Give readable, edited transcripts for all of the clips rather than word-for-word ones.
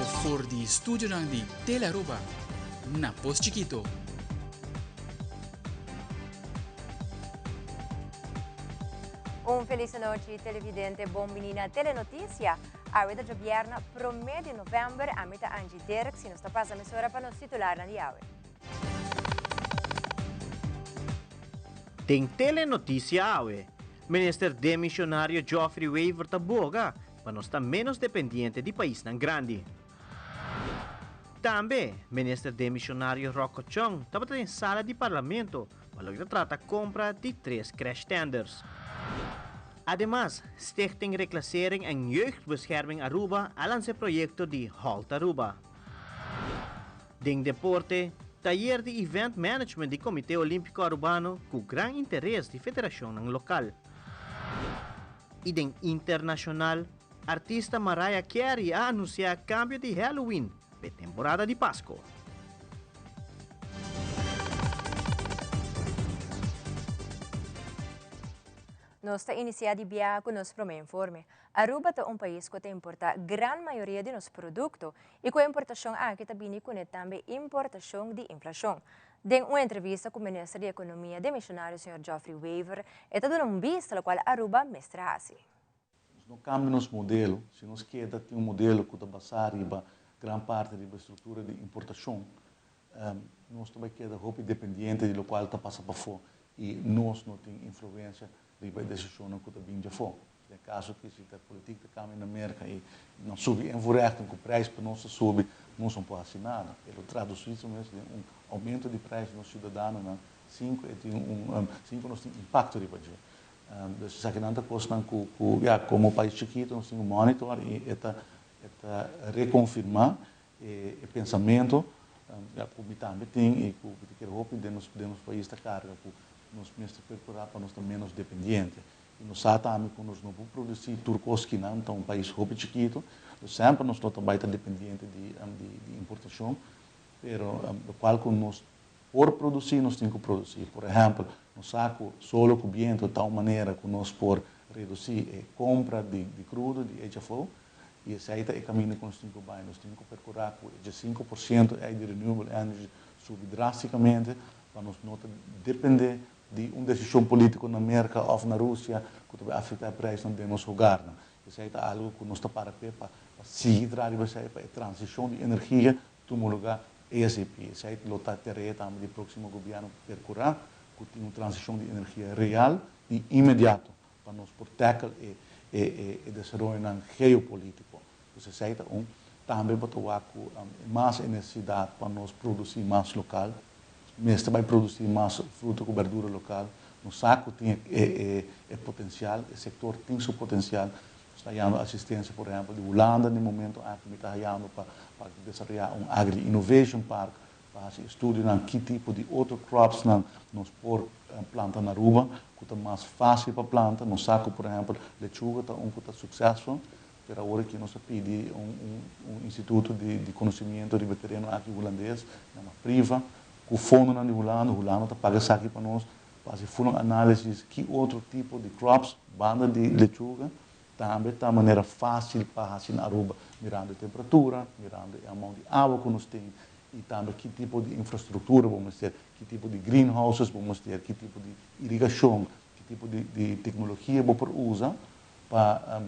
For di studionan di Telearuba na Pos Chikito. Un feliz nochi televidente, bon bini na Telenoticia. Awe ta djobierna prome di november, ami ta Angie Dirks y nos ta pasa mesora pa nos titularnan di awe. Den Telenoticia awe, Minister demisionario Geoffrey Wever ta boga pa nos ta menos dependiente di paisnan grandi. Tambe, Minister demisionario Rocco Chong tabata den sala di Parlamento pa loke ta trata compra di tres crash tenders. Ademas, Stichting Reclassering en Jeugdbescherming Aruba a lansa e proyecto di Halt Aruba. Den deporte, tayer di Event Management di Comite Olimpico Arubano cu gran interes di federacionnan local. Y den internacional, artista Mariah Carey a anuncia cambio di Halloween p'e temporada di Pasco. Nos ta inicia di biaha cu nos prome informe. Aruba ta un pais cu ta importa gran mayoria di nos producto y cu e importacion aki ta bini cune tambe importacion di inflacion. Den un entrevista cu Minister di Economia demisionario señor Geoffrey Wever e ta duna un bista locual Aruba mester haci. Nos no cambia nos modelo, si nos keda tin un modelo cu ta basa riba gran parti riba structura di importacion, nos ta bay keda hopi dependiente di locual ta pasa pafo y nos no tin influencia riba e decisionnan cu ta bin djafo. Den caso cu si ta politic ta cambia na Merca y nan subi invoerrechten cu prijs pa nos ta subi, nos no por haci nada. E lo traduci su mes den un aumento di prijs di nos ciudadanonan sin cu e tin un, sin cu nos tin impacto riba dje. Dus esakinan ta cosnan cu, cu ya, como pais chikito nos tin cu monitor y e ta, e ta reconfirma e, e pensamento, ya, cu mi tambe tin y cu mi ta kere hopi den nos, den nos pais ta carga cu nos mester percura pa nos ta menos dependiente. Y nos sa tambe cu nos no por produci tur cos kinan, ta un pais hopi chikito, dus semper nos lo ta bay ta dependiente di, di, di importacion, pero locual cu nos por produci, nos tin cu produci. Por ehempel, nos sa cu solo cu biento ta un manera cu nos por reduci e compra di, di crudo, di HFO, y esey ta e camino cu nos tin cu bay. Nos tin cu percura cu e 5% ey di renewable energy subi drasticamente pa nos no ta depende di un desishon polítiko na Merka òf na Rusia ku ta bai afektá e preisnan den nos hogarnan. Esei ta algu ku nos ta para p'e pa sigui traha riba esei pa e transishon di energia tuma lugá ASAP. Esei lo ta tarea tambe di próksimo gobièrnu perkurá ku tin un transishon di energia real i inmediato pa nos por tackle e e desaroyonan geopolítiko. Pues esei ta un. Tambe bo ta wak ku mas e nesesidat pa nos produsí mas lokal. Mester bai produsí mas fruta ku berdura lokal. Nos sa ku tin e e potensial, e sektor tin su potensial. Nos ta hayando asistensia por ehèmpel di Hulanda den momento aki mi ta hayando pa pa desaroyá un Agri Innovation Park pa hasi estudionan ki tipo di otro cropsnan nos por planta na Aruba ku ta mas fásil pa planta. Nos sa ku por ehèmpel lechuga ta un ku ta suksesful, pero awor aki nos a pidi un un instituto di di konosimiento riba e tereno aki hulandes, yama Priva, ku fondonan di Hulanda. Hulanda ta paga esaki pa nos pa hasi full un análisis ki otro tipo di crops banda di lechuga tambe ta manera fásil pa hasi na Aruba, mirando e temperatura, mirando e amount di awa ku nos tin i tambe ki tipo di infrastruktura bo mester, ki tipo di greenhouses bo mester, ki tipo di irigashon, ki tipo di di teknologia bo por usa pa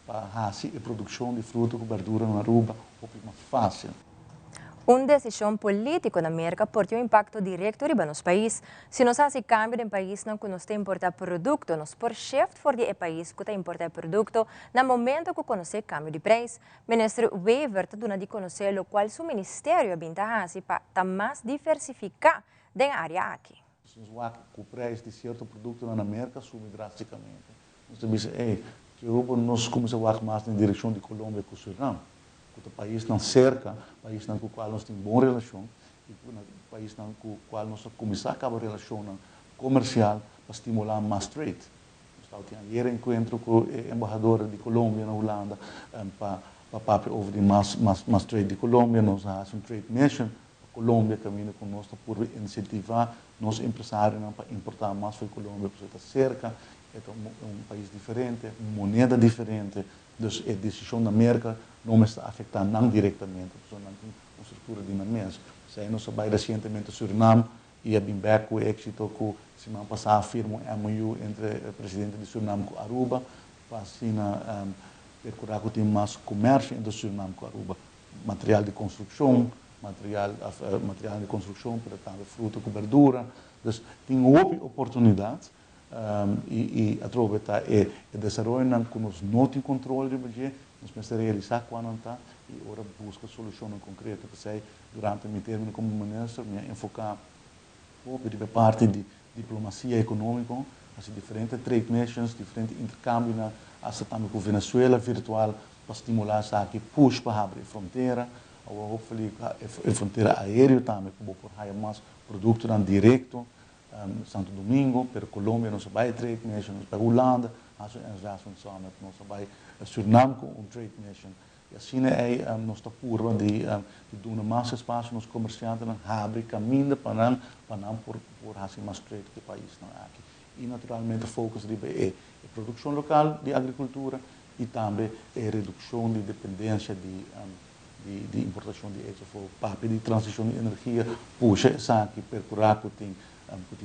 pa hasi e produkshon di fruta ku berdura na Aruba hopi mas fásil. Un desishon polítiko na Merka por tin un impakto direkto riba nos pais. Si nos hasi kambio den paisnan ku nos ta importá produkto, nos por shift for di e pais ku ta importá e produkto na momento ku konosé kambio di preis. Minister Wever ta duna di konosé lokual su ministerio a bin ta hasi pa ta mas diversifiká den área aki. Si nos wak ku preis di sierto produktonan na Merka subi drástikamente, nos ta bisa, ey, ke hopi nos kuminsá wak mas den direkshon di Kolombia ku Surinam, ku ta paisnan serka, paisnan ku kual nos tin bon relashon i ku paisnan ku kual nos a kuminsá kaba relashonnan komersial pa stimulá mas trade. Nos tabatin ayer enkuentro ku e embahador di Kolombia na Hulanda pa pa papia over di mas mas mas trade di Kolombia. Nos a hasi un trade mission pa Kolombia kaminda ku nos ta purba insentivá nos empresarionan pa importá mas for di Kolombia pasobra e ta serka E ta un pais diferente, un moneda diferente, dus e decision na Merca no mester afecta nan directamente, pasobra nan tin un structura di nan mes. Esey nos a bay recientemente Surinam y a bin bek cu exito, cu siman pasa a firma un MOU entre e presidente di Surinam cu Aruba, pa asina percura cu tin mas comercio entre Surinam cu Aruba. Material di construccion, material di construccion, pero tambe fruta cu berdura. Dus tin hopi oportunidad y atrobe ta e desaroyonan cu nos no tin control riba dje, nos mester realisa cua nan ta y ora busca solucionnan concreto. Pesey, durante mi termino como minister, mi a enfoca hopi riba e parti di diplomacia economico, haci diferente trade missions, diferente intercambionan, hasta tambe cu Venezuela virtual, pa stimula esaki, push pa habri frontera, of hopefully e frontera aereo tambe, cu bo por haya mas productonan directo Santo Domingo, pero Colombia nos a bay trade mission, nos bay Hulanda, haci un investment summit, nos a bay Surinam cu un trade mission. Y asina ey nos ta purba di duna mas espacio nos comerciantenan, habri caminda pa nan por haci mas trade cu e paisnan aki. Y naturalmente focus riba e produccion local di agricultura y tambe e reduccion di dependencia di importacion di HFO, papia di transicion di energia, pusha esaki, percura cu tin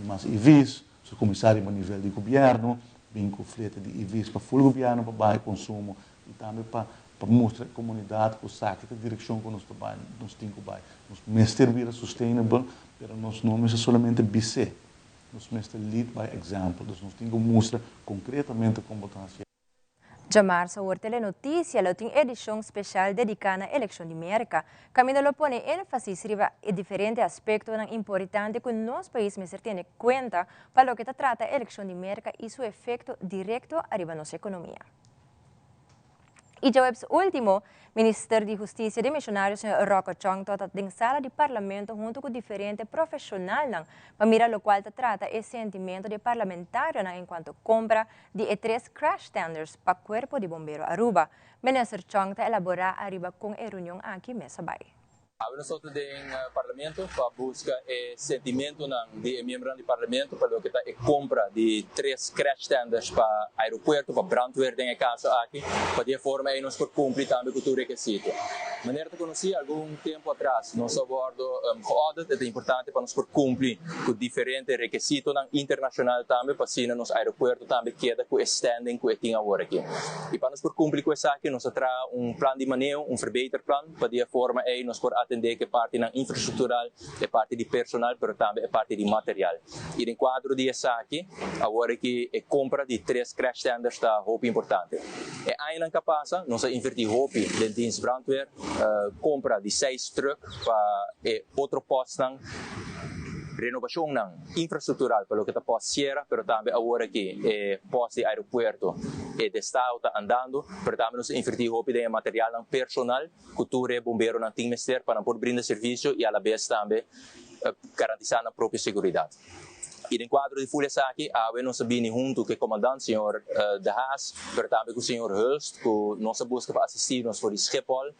mas EVs, so cuminsa riba nivel di gobierno, bin cu flete di EVs pa full gobierno, pa baha consumo y tambe pa mustra e comunidad cu esaki ta e direccion cu nos ta bay, nos tin cu bay. Nos mester bira sustainable, pero nos no mester solamente bis'e, nos mester lead by example, dus nos tin cu mustra concretamente con bo ta haci. Diamars awor Telenoticia lo tin edicion special dedica na eleccion di Merca. Caminda lo pone enfasis riba e diferente aspectonan importante cu nos pais mester tene cuenta pa loke ta trata eleccion di Merca y su efecto directo riba nos economia. Y diahuebs ultimo, Minister di Husticia demisionario señor Rocco Chong tabata den sala di Parlamento hunto cu diferente profesional pa mira locual ta trata e sentimento di parlamentario en cuanto compra di e tres crash tenders pa Cuerpo di Bombero Aruba. Minister Chong ta elabora ariba con e reunion aki mes a bay. Nos ta den Parlamento pa busca e sentimento di miembro di Parlamento pa loke ta e compra di tres crash tenders pa aeropuerto, pa brandweer den e caso aki, pa di forma ey nos por cumpli tambe cu tur requisito. Manera ta conoci, algun tempo atras nos a wordo geaudit, ta importante pa nos por cumpli cu diferente requisito internacional tambe, pa asina nos aeropuerto tambe keda cu standing cu e tin awor aki. Y pa nos por cumpli cu esaki, nos a traha un plan di maneho, un verbeterplan, pa di forma ey nos por atende cu e parti infrastructural, e parti di personal, pero tambe e parti di material. Y den cuadro di esaki, awor cu e compra di tres crash tenders ta hopi importante. E aña cu a pasa, nos a inverti hopi den dienst brandweer, compra di seis truck pa e otro postnan, renovacion infrastructural pa loke ta post Sierra, pero tambe awor aki e post di aeropuerto e destao ta andando, pero tambe nos a inverti hopi den material personal, cu tur bomberonan tin mester pa por brinda servicio y a la vez tambe garantisa nan propio seguridad. Y den cuadro di full esaki, awe nos a bini hunto cu e comandante, señor De Haas, pero tambe cu señor Hulst, cu nos a busca pa asisti nos for di Schiphol,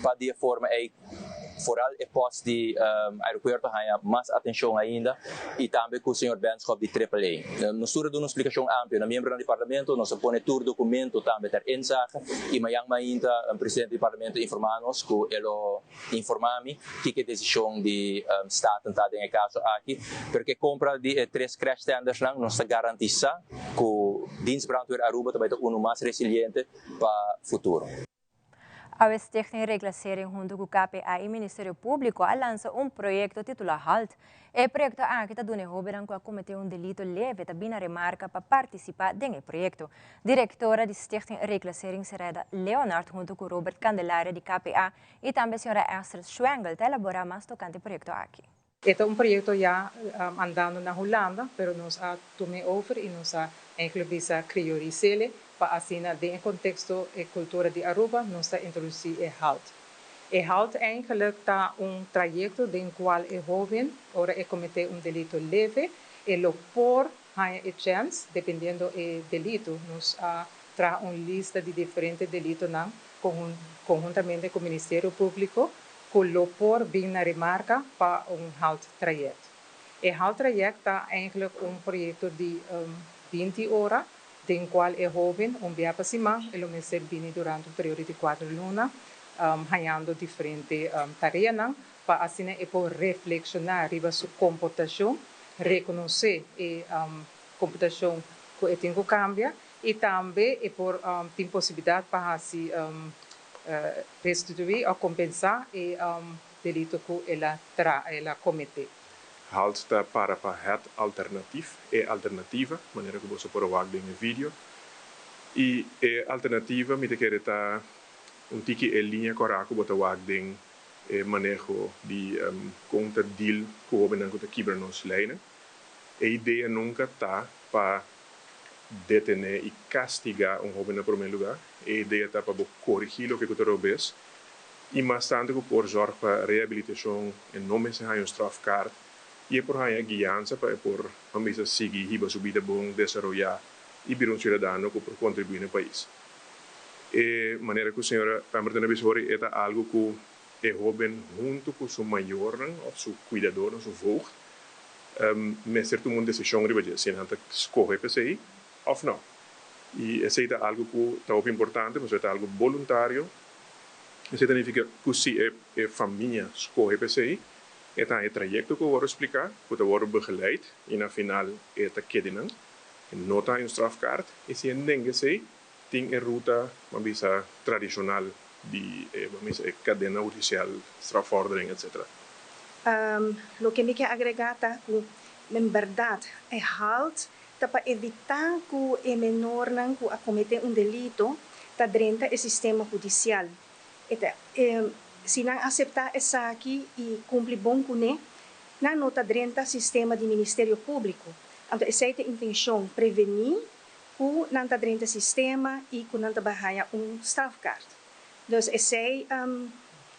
pa di forma ey vooral e post di aeropuerto haya mas atencion ainda y tambe cu señor Benschop di AAA. Nos tur a duna un explicacion amplio na miembro di Parlamento, nos a pone tur documento tambe ter inzage y mañan mainta e presidente di Parlamento informa nos cu e lo informa mi cu e decision di Staten ta den e caso aki, pasobra compra di tres crash tenders nan nos ta garantisa cu Dienst Brandweer Aruba tambe ta uno mas resiliente pa futuro. A Stichting Reclassering hunto cu KPA y Ministerio Publico a lansa un proyecto titula HALT. E proyecto aki ta duna hobennan cu a comete un delito leve ta bin na remarca pa participa den e proyecto. Directora di Stichting Reclassering Sereda Leonard hunto cu Robert Candelaria di KPA y tambe señora Esther Schwengel ta elabora mas tocante e proyecto aki. E ta un proyecto ya andando na Hulanda, pero nos a tuma over y nos a eigenlijk bisa priorisa pa asina den contexto y cultura di Aruba, nos a introduci e HALT. E HALT eigenlijk ta un trayecto den cual e hoben, ora e comete un delito leve, e lo por haya e chance, dependiendo e delito, nos a traha un lista di diferente delitonan, conhuntamente cu e Ministerio Publico, cu lo por bin na remarca pa un HALT traject. E HALT traject ta eigenlijk un proyecto di 20 ora. den cual e hoben un bia pa siman e lo mester bini durante un periodo di cuater luna hañando diferente tareanan pa asina e por reflexiona riba su comportacion, reconoce e comportacion cu e tin cu cambia y tambe e por tin posibilidad pa haci restitui of compensa e delito cu el a tra el a comete. Halt ta para pa Het Alternatief, E Alternativa, manera ku boso por a wak den e video. I e alternativa mi ta kere ta un tiki e liña kòrá ku bo ta wak den e maneho di kon ta deal ku hóbennan ku ta kibra nos leinan. E idea nunka ta pa detené i kastigá un hóben na promé lugá. E idea ta pa bo korigí loke ku ta robes i mas tantu ku por zòrg pa rehabilitashon, e no mester haña un strafkaart i e por haña guiansa pa e por, ban bisa, sigui hiba su bida bon, desaroyá i bira un siudadano ku por kontribuí na e pais. E manera ku señora Pemberton a bisa hori e ta algu ku e hóben huntu ku su mayornan òf su kuidadornan, su voogd, mester tuma un desishon riba dje, si nan ta skohe p'esei òf nò. I esei ta algu ku ta hopi importante pasobra e ta algu boluntario. Esei ta nifiká ku si e famia skohe p'esei, e ta haña e trayekto ku a wòrdu spliká, ku ta wòrdu begeleid i na final e ta kede nan. E no ta haña un strafkaart i si e nenga esei, tin e ruta, ban bisa, tradishonal di e, ban bisa, e kadena hudisial, strafvordering, etcetera. Loke mi ke agregá ta ku en bèrdat e halt ta pa evitá ku e menornan ku a kometé un delito ta drenta e sistema hudisial. E ta si nan aseptá esaki i kumpli bon kuné, nan no ta drenta sistema di Ministerio Públiko. Anto esei ta e intenshon, prevení ku nan ta drenta sistema i ku nan ta bai haña un strafkaart. Dus esei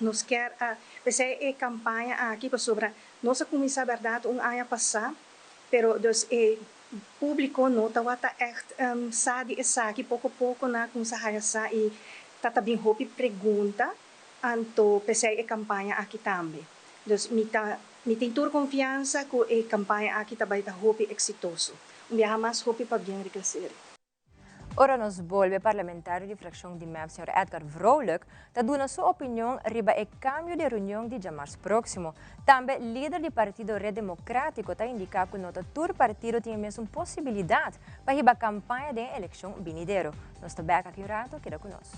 nos kier a, p'esei e kampaña aki pasobra nos a kuminsá bèrdat un aña pasá, pero dus e públiko no tawata ègt sa di esaki, poko poko nan a kuminsá haña sa i ta ta bin hopi pregunta, anto p'esei e kampaña aki tambe. Dus mi ta mi tin tur konfiansa ku e kampaña aki ta bai ta hopi eksitoso. Un biaha mas hopi pabien Reclassering. Ora nos bolbe parlamentario di frakshon di mep señor Edgar Vrolijk ta duna su opinion riba e kambio di reunion di djamars próksimo. Tambe lider di partido Red Democrático ta indiká ku no ta tur partido tin e mesun posibilidat pa hiba kampaña den e elekshon binidero. Nos ta bèk aki un rato, keda ku nos.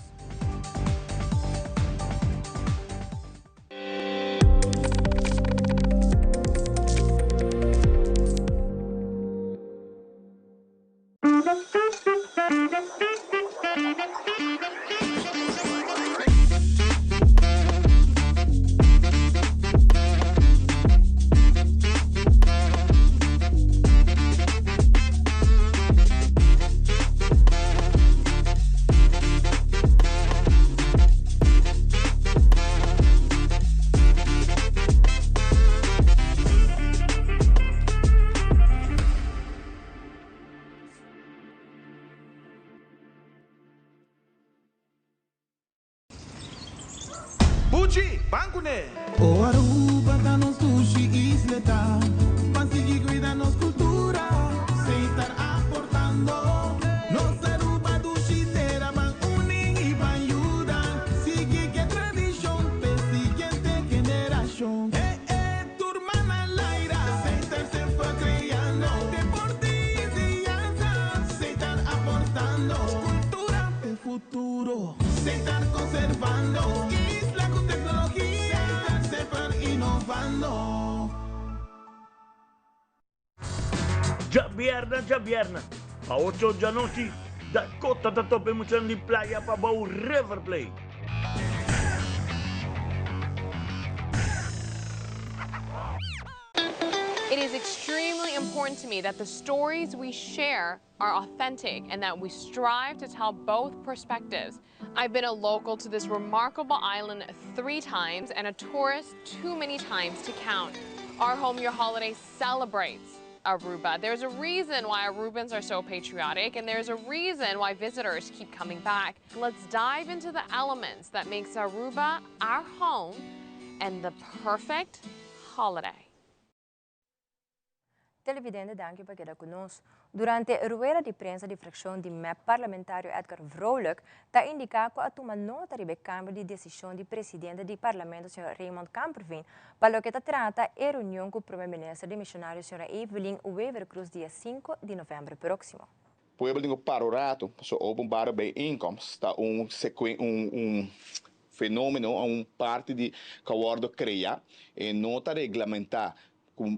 Buchi, ban kuné! O Aruba ta nos dushi isleta, ban sigui cuida nos cultura, Setar aportando. Nos Aruba dushi tera, ban uni y ban yuda, sigui ke tradicion p'e siguiente generacion. E e tur man al aire, Setar semper creando, deporte y enseñanza, Setar aportando, cultura p'e futuro. Setar conservando, isla cu tecnologia, Setar semper innovando. Djabièrnè djabièrnè pa ocho djanochi Dakota ta topa e muchanan di Playa Pabou River Plate. It is extremely important to me that the stories we share are authentic and that we strive to tell both perspectives. I've been a local to this remarkable island three times and a tourist too many times to count. Our Home Your Holiday celebrates Aruba. There's a reason why Arubans are so patriotic and there's a reason why visitors keep coming back. Let's dive into the elements that makes Aruba our home and the perfect holiday. Televidente, danki pa keda cu nos. Durante rueda di prensa di fraccion di MEP, parlamentario Edgar Vrolijk ta indica cu a tuma nota riba e cambio di decision di presidente di parlamento, señor Raymond Kamperveen, pa loke ta trata e reunion cu prome minister demisionario, señora Evelyn Wever-Croes, dia 5 di november proximo. Pueblo tin cu para un rato, so openbare bijeenkomst ta un fenomeno, un parti di cu a wordo crea y no ta reglamenta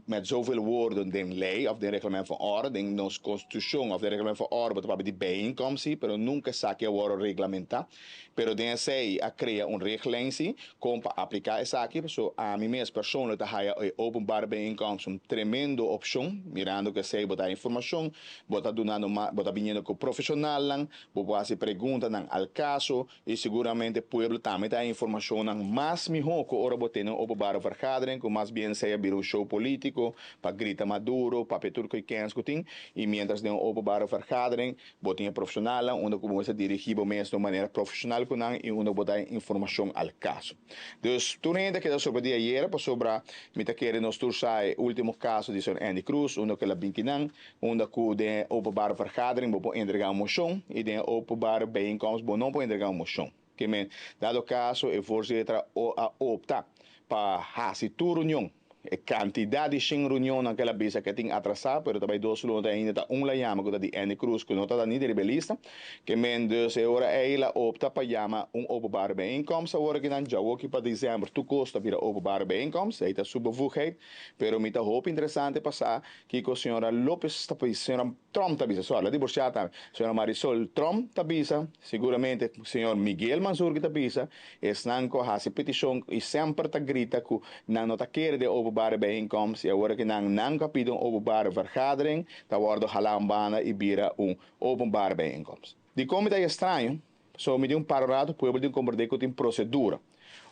met zoveel woorden den ley of den reglement van orde, den nos constitucion of den reglement van orde, bo ta di bijeenkomst, pero nunca esaki a wordo reglamenta. Pero den esey a crea un regeling si, con pa aplica esaki, so ami mes persoonlijk ta haya e openbare bijeenkomst un tremendo opcion, mirando cu esey bo ta informacion, bo ta dunando, bo ta biniendo cu profesional, bo por haci preguntanan al caso y seguramente pueblo tambe ta informacion mas miho cu ora bo tin un openbare vergadering, cu mas bien sea bira un show politico, pa grita Maduro, pa peturco y kens cu tin, y mientras den un openbare vergadering, bo tin profesional, unda cu bo ta dirigi bo mes di manera profesional cu nan y unda bo ta informacion al caso. Dus tur hende a keda sorprendi ayera, pasobra mi ta kere nos tur sa e ultimo caso di señor Endy Croes, unda cu el a bin kinan, unda cu den openbare vergadering bo por entrega un mocion y den openbare bijeenkomst bo no por entrega un mocion. Ke men, dado caso, e voorzitter a opta pa hasi tur reunion, e cantidad di 100 reunion cu el a bisa cu tin atrasa, pero tambe dos luna ainda ta un la yama cu di Endy Croes, cu no ta ni di lista, ke men dus e ora el a opta pa yama un openbare bijeenkomst, awor cu nan djawoki pa december tur cos ta bira openbare bijeenkomst, ey ta su bevoegdheid, pero mi ta hopi interesante pa sa cu señora Lopez ta señora Tromp ta bisa, sorry, divorcia tambe, señora Marisol Tromp ta bisa, seguramente señor Miguel Mansur ta bisa, esnan cu a hasi peticion y semper ta grita cu nan no ta kere den openbare bijeenkomst y awor cu nan a pidi un openbare vergadering, ta wordo hala un banda y bira un openbare bijeenkomst. Di con ta straño, so mi tin cu para rato, pueblo tin cu comprende cu tin procedura.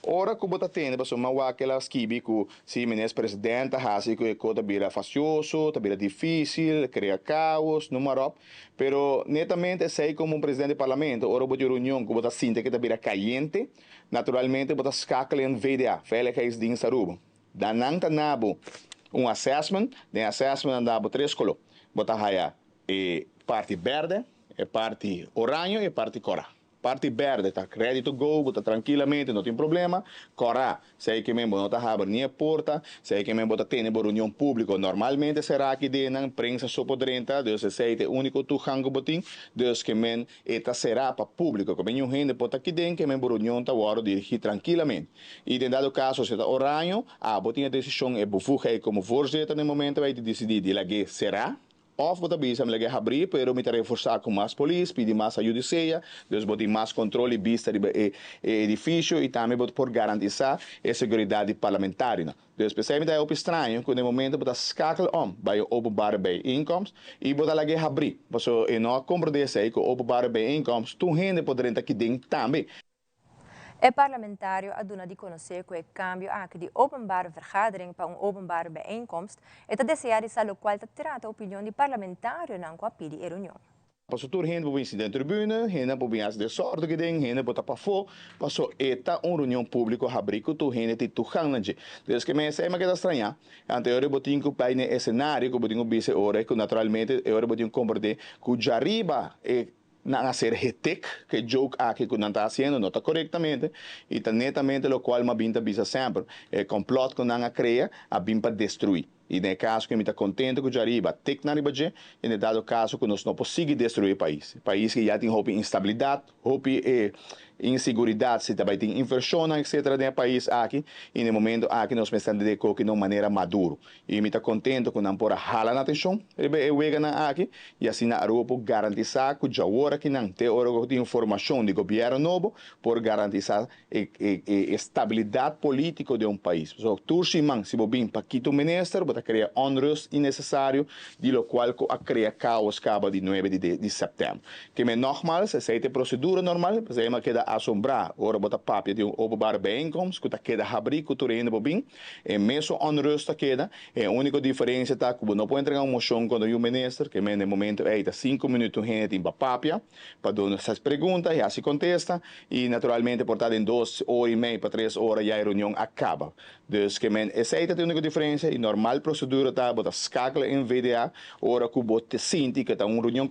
Ora cu bo ta tende, paso m'a wak el a skibi cu si minister presidente hasi cu e cos ta bira fastioso, ta bira dificil, crea caos, noem maar op. Pero netamente esey como un presidente di parlamento, ora bo tin reunion cu bo ta sinti cu ta bira cayente, naturalmente bo ta schakel in VDA, Veiligheidsdienst Aruba. Dan nan ta duna bo un assessment, den assessment nan ta duna bo tres color. Bo ta haya e parti berde, e parti oranje y e parti cora. Parti berde ta ready to go, bo ta trankilamente, no tin problema. Cora, esey ke men no ta habri ni porta, esey ke men bo ta tene reunion publico. Normalmente sera aki den prensa so por drenta, dus esey ta e unico toegang cu bo tin, dus ke men e ta sera pa publico. Ke men hende por ta aki den, ke men reunion ta wordo dirigi trankilamente. Y den dado caso, si ta oranje, ah, bo tin e decision e bevoegdheid como voorzitter na momento ey di dicidi di lag'e sera, of bo ta bisa mi lag'e habri, pero mi ta reforsa cu mas polis, pidi mas ayudo sea, dus bo tin mas control y bista di e edificio y tambe bo por garantisa e seguridad parlamentario. Dus especialmente ta straño cu na momento bo ta schakel om bij een openbare bijeenkomst y bo ta lag'e habri. Paso e no comprende esey cu openbare bijeenkomst, tur hende por drenta aki den tambe. E parlamentario a duna di conoce cu e cambio aki di openbare vergadering pa un openbare bijeenkomst e ta desea di sa locual ta trata opinion di parlamentarionan cu a pidi e reunion. Paso tur hende por bin den tribune, hende por bin desorden cu den, hende por ta pafo, paso e ta un reunion publico habri cu tur hende tin toegang na dje. Dus ke men esey m'a keda straña, anto ora bo tin cu bay na escenario cu bo tin cu bisa ora cu naturalmente ora bo tin cu comprende cu djariba e nan a ser getik, cu joke aki cu nan ta haciendo no ta corectamente, y ta netamente locual m'a bin ta bisa semper, e complot cu nan a crea, a bin pa destrui. Y den caso cu mi ta contento cu djariba, tik na riba dje, y den dado caso cu nos no por sigui destrui e pais. Pais cu ya tin hopi instabilidad, hopi inseguridad, si tambe tin inversion, etc. Den e pais aki, y na momento aki nos mester di cu na manera maduro. Y mi ta contento cu nan por a hala na atencion, riba e weganan aki, y asina Aruba por garantisa cu awor aki nan, te ora cu tin informacion di gobierno nobo, por garantisa e estabilidad politico di un pais. So, tur siman, si bo bin pa kita un minister, bo ta crea onrust innecesario, di locual a crea caos caba di 9 di september. Ke men nogmaals, esey ta procedura normal, pues ey m'a keda asombra, ora bo ta papia di un openbare bijeenkomst, cu ta keda habri, cu tur hende por bin, e mesun onrust ta keda, e unico diferencia ta cu no por entrega un mocion cu un minister, ke men na momento ey ta 5 minuut hende tin pa papia, pa duna pregunta y asina contesta, y naturalmente por ta den 2 ora y mey pa 3 ora ya e reunion a caba. Dus ke men esey ta e unico diferencia y normal. Normal procedura ta bo ta schakel in VDA ora cu bo ta sinti cu ta un reunion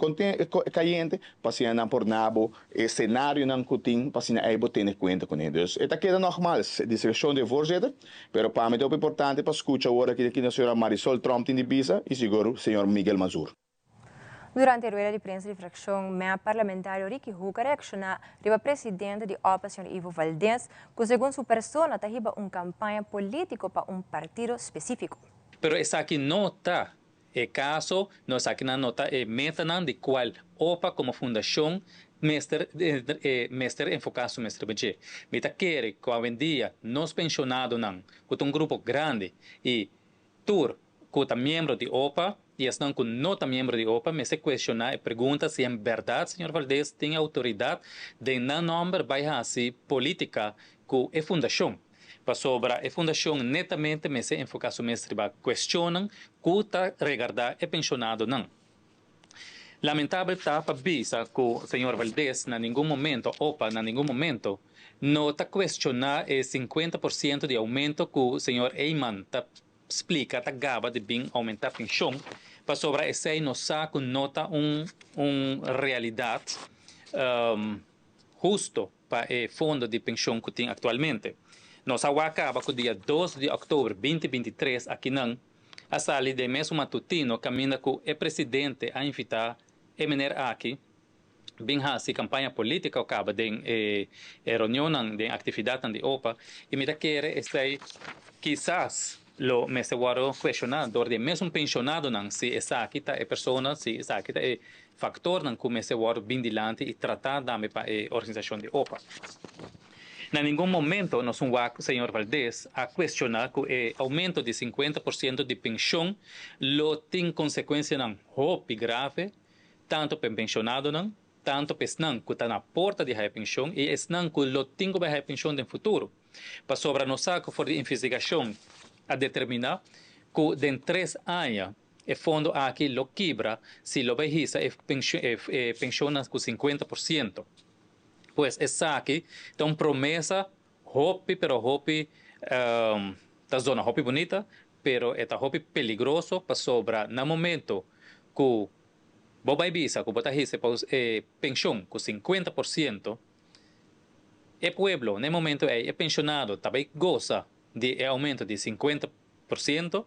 cayente pa asina nan por na bo e scenarionan cu tin pa asina ey bo tene cuenta cune. Dus e ta keda nogmaals discreción di e voorzitter, pero pa mi ta hopi importante pa scucha awor aki di señora Marisol Tromp tin di bisa y sigur señor Miguel Mazur. Durante e rueda di prensa di fraccion MEP, parlamentario Ricky Hoek a reacciona riba presidente di OPA, señor Ivo Valdez, cu segun su persona ta hiba un campaña politico pa un partido specifico. Pero esaki no ta e caso, no esaki no ta e metanan di cual OPA como fundacion mester enfoca su mester budget. Mi ta kere cu awendia nos pensionadonan, cu un grupo grandi y tur cu ta miembro di OPA y esnan cu no ta miembro di OPA, mester cuestiona y pregunta si en berdad señor Valdez tin autoridad di nan nomber bay haci politica cu e fundacion. Pasobra e fundacion netamente mester enfoca su mes riba cuestionnan cu ta regarda e pensionadonan. Lamentabel ta pa bisa cu señor Valdez na ningun momento, OPA na ningun momento, no ta cuestiona e 50% di aumento cu señor Eman ta splica, ta gaba di bin aumenta pensioen. Pasobra esey nos sa cu no ta un realidad husto pa e fondo di pensioen cu tin actualmente. Nos a caba cu dia 2 di october 2023 akinan a sali den mesun matutino caminda cu e presidente a invita e meneer aki bin haci campaña politico caba den reunion den actividad di OPA y mi ta kere esey kisas lo mester wordo cuestiona door di mesun pensionadonan si esaki ta e persona, si esaki ta e factornan cu mester wordo bin dilanti y trata tambe pa e organisacion di OPA. Na ningun momento nos no wak señor Valdez a cuestiona cu e aumento di 50% di pensioen lo tin consecuencianan hopi grave tanto pa pensionadonan, tanto pa esnan cu ta na porta di haya pensioen y esnan cu lo tin cu haya pensioen den futuro. Pasobra nos sa cu for di investigacion a determina cu den 3 aña e fondo aki lo kibra si lo bay hisa e pensioen cu 50%. Pues esaki ta un promesa hopi pero hopi ta zona hopi bunita, pero ta hopi peligroso pasobra na momento cu bo bay bisa cu bo ta hisa pensioen cu 50%, e pueblo na momento ey e pensionado tambe goza di aumento di 50%,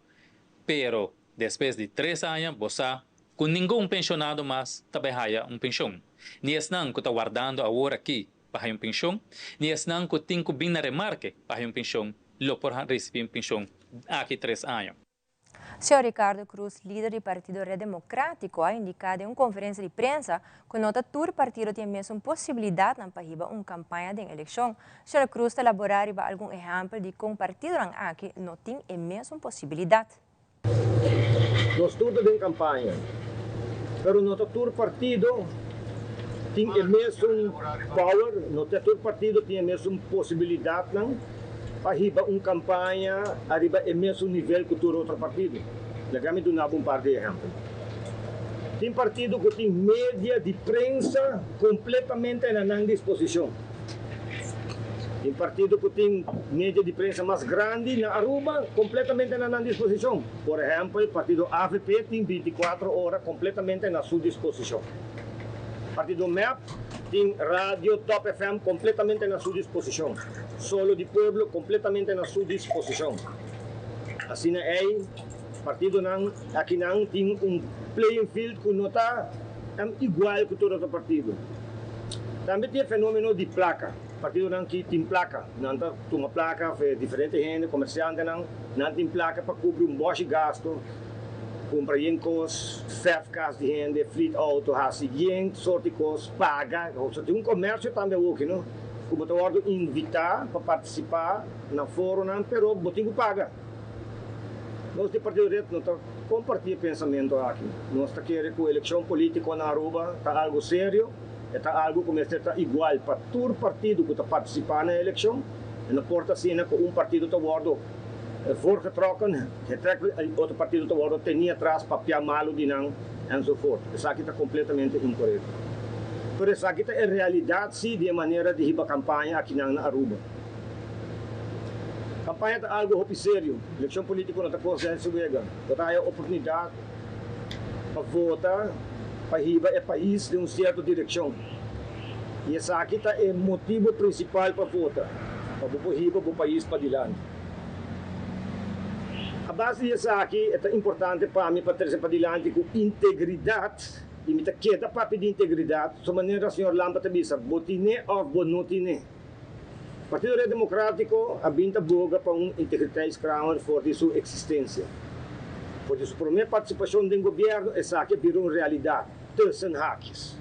pero despues di 3 aña bo sa cu ningun pensionado mas tambe haya un pensioen. Ni esnan cu ta wardando awor aki pa un pensioen, ni esnan cu tin cu bin na remarke pa un pensioen, lo por ricibi un pensioen aki 3 aña. Señor Ricardo Cruz, lider di Partido Red Democratico, a indica den un conferencia di prensa cu no ta tur partido tin mesun posibilidad pa hiba un campaña di eleccion. Señor Cruz ta elabora algun ehempel di con partidonan aki no tin e mesun posibilidad. Nos tur tin campaña, pero no tur partido tin e mesun power, no tur partido tin e mesun posibilidad no, pa hiba un campaña ariba e mesun nivel cu tur otro partido. Laga mi duna un par di ehempel. Tin partido cu tin media di prensa completamente na nan disposicion. Tin partido cu tin media di prensa mas grandi na Aruba completamente na nan disposicion. Por ehempel, partido AVP tin 24 ora completamente na su disposicion. Partido MEP tin radio Top FM completamente na su disposicion. Solo di Pueblo completamente na su disposicion. Asina e partidonan akinan tin un playing field cu no ta igual cu tur otro partido. Tambe tin e fenomeno di placa. Partidonan cu tin placa. Nan ta tuma placa, diferente hende, comerciantenan, nan tin placa pa cubri un bon gasto, cumpra yen cos, verf cas di hende, fleet auto, hasi yen sorto cos, paga. Osea, tin un comercio tambe aki, no? Cu bo ta wordo invita pa participa na foronan, pero bo tin cu paga. Nos di Partido Red no ta comparti e pensamento aki. Nos ta kere cu eleccion politico na Aruba ta algo serio, ta algo cu mester ta igual pa tur partido cu ta participa na eleccion. Y no por ta asina cu un partido ta wordo voorgetrokken, otro partido ta wordo teni atras, papia malo di nan, enzovoort. Esaki ta completamente incorrecto. Pero esaki ta e realidad si di manera di hiba campaña aki na Aruba. Kampaña ta algu hopi serio. Elekshon polítiko no ta kos den su wega. Bo ta haya oportunidat pa vota pa hiba e pais den un sierto direkshon. I esaki ta e motibu prinsipal pa vota, pa bo por hiba bo pais padilanti. A base di esaki e ta importante pa mi pa trese padilanti ku integridat, i mi ta keda papia di integridat, so manera señor Lampe ta bisa, bo tine òf bo no tine. Partido Red Democratico a bin ta boga pa un integriteitskamer for di su existencia. For di su prome participacion den gobierno esaki a bira un realidad, tussen haakjes.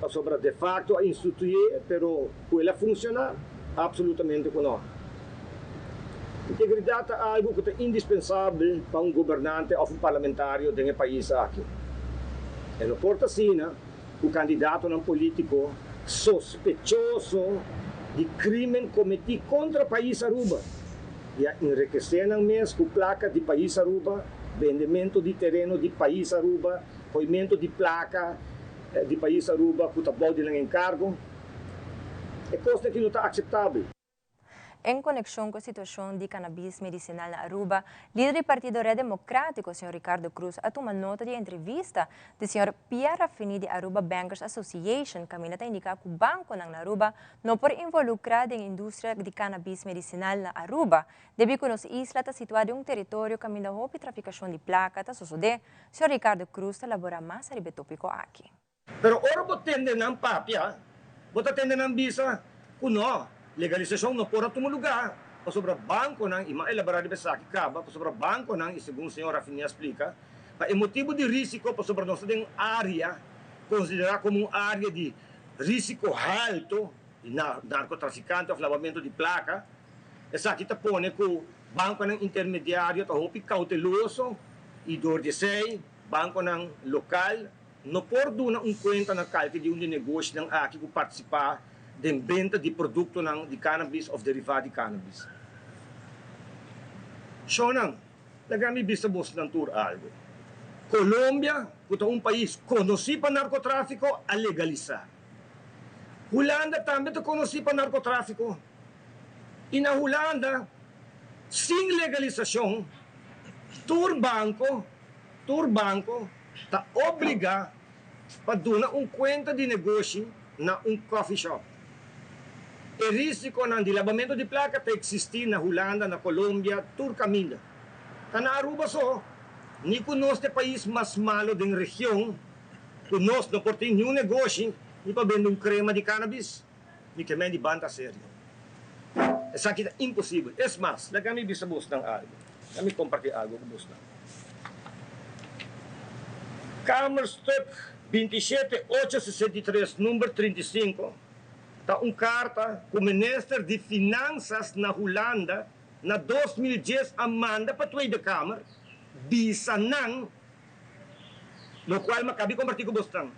Pasobra de facto a instituye, pero cu el a funciona? Absolutamente cu no. Integridad ta algo cu ta indispensabel pa un gobernante of un parlamentario den e pais aki. E no por ta asina ku kandidatonan polítiko sospechoso di krímen kometí kontra pais Aruba i a enrekesé nan mes ku plaka di pais Aruba, bendemento di tereno di pais Aruba, hoimento di plaka di pais Aruba ku ta bou di nan enkargo. E kosnan aki no ta akseptabel. En konekshon ku e situashon di kanabis medisinal na Aruba, lider di partido Red Democratico, señor Ricardo Croes a tuma nota di e entrevista di señor Pierre Rafini di Aruba Bankers Association kaminda ta indiká ku bankonan na Aruba no por involukrá den industria di kanabis medisinal na Aruba debí ku nos isla ta situá den un teritorio kaminda hopi trafikashon di plaka ta sosodé. Señor Ricardo Croes ta laborá mas ariba e tópiko aki. Pero ora bo tende nan papia, bo ta tende nan bisa ku no, legalisashon no por a tuma lugá pasobra bankonan, i m'a elaborá riba esaki kaba, pasobra bankonan, i segun señor Rafini a splika, pa e motibu di risiko pasobra nos ta den un área konsiderá komo un área di risiko halto di narkotrafikante òf labamentu di plaka, esaki ta pone ku bankonan intermediario ta hopi kouteloso i dor di esei bankonan lokal No por duna un kuenta na kalke di un di negoshinan aki ku partisipá den benta di produktonan di cannabis òf derivá di cannabis. Shownan, laga mi bisa bosnan tur algu. Colombia, ku ta un pais konosí pa narkotráfiko, a legalisá. Hulanda tambe ta konosí pa narkotráfiko. I na Hulanda, sin legalisashon, tur banko, tur banko, ta obligá pa duna un kuenta di negoshi na un coffee shop. E risikonan di labamentu di plaka ta eksistí na Hulanda, na Colombia, tur kaminda. Ta na Aruba so, ni ku nos ta e pais mas malo den region, ku nos no por tin niun negoshi ni pa bende un krema di cannabis, mi ke men di banta serio. Esaki ta imposibel. Es mas, laga mi bisa bosnan algu. Laga mi kompartí algu ku bosnan. Kamerstuk 27 863 number 35 ta un karta ku Minister di Finansas na Hulanda na 2010 a manda pa Tweede Kamer bisa nan lokual mi a kabi kompartí ku bosnan.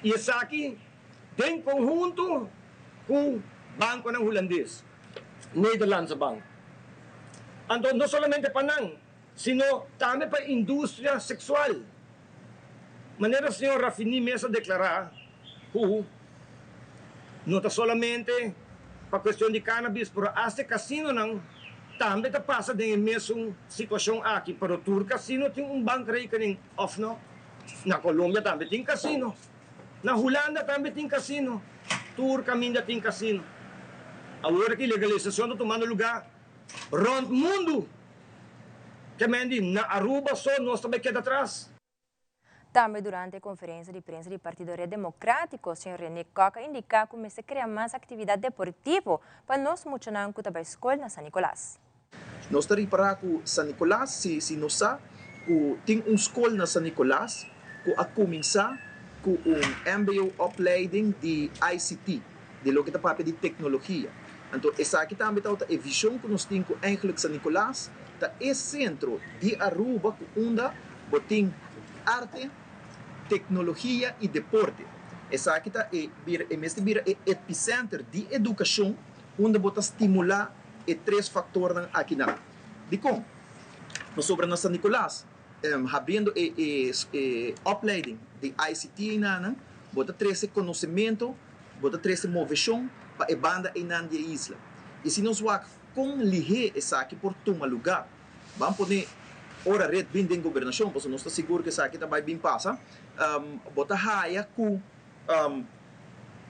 I esaki den konhunto ku bankonan hulandes, Nederlandse Bank. Anto no solamente pa nan, sino tambe pa industria seksual. Manera señor Rafini mes a deklará ku no ta solamente pa kuestion di cannabis, pero asta e kasinonan tambe ta pasa den e mesun situashon aki. Pero tur kasino tin un bankrekening, òf no? Na Colombia tambe tin kasino. Na Hulanda tambe tin kasino. Tur kaminda tin kasino. Awor ki legalisashon ta tumando lugá rònt mundu, ke men di na Aruba so nos ta bai keda atras. Tambe durante e konferensia di prensa di Partido Red Democratico, señor Rene Kok a indiká ku mester krea mas aktividat deportivo pa nos muchanan ku ta bai skol na San Nicolas. Nos ta ripará ku San Nicolas, si si nos sa ku tin un skol na San Nicolas ku a kuminsá ku un mbo opleiding di ICT, di loke ta papia di teknologia. Anto esaki tambe tabata e vishon ku nos tin ku eigenlijk San Nicolas ta e sentro di Aruba ku unda bo tin arte, teknologia i deporte. Esaki ta e bira e mester bira e epicenter di edukashon unda bo ta stimulá e tres faktornan akinan. Dikon? Pasobra na San Nicolas, habriendo e e opleiding di ICT einanan, bo ta trese konosementu, bo ta trese moveshon pa e banda einan di e isla. I si nos wak Kon lihé esaki por tuma lugá? Ban pone ora red bin den gobernashon, pasobra nos ta sigur ku esaki ta bai bin pasa. Bo ta haya ku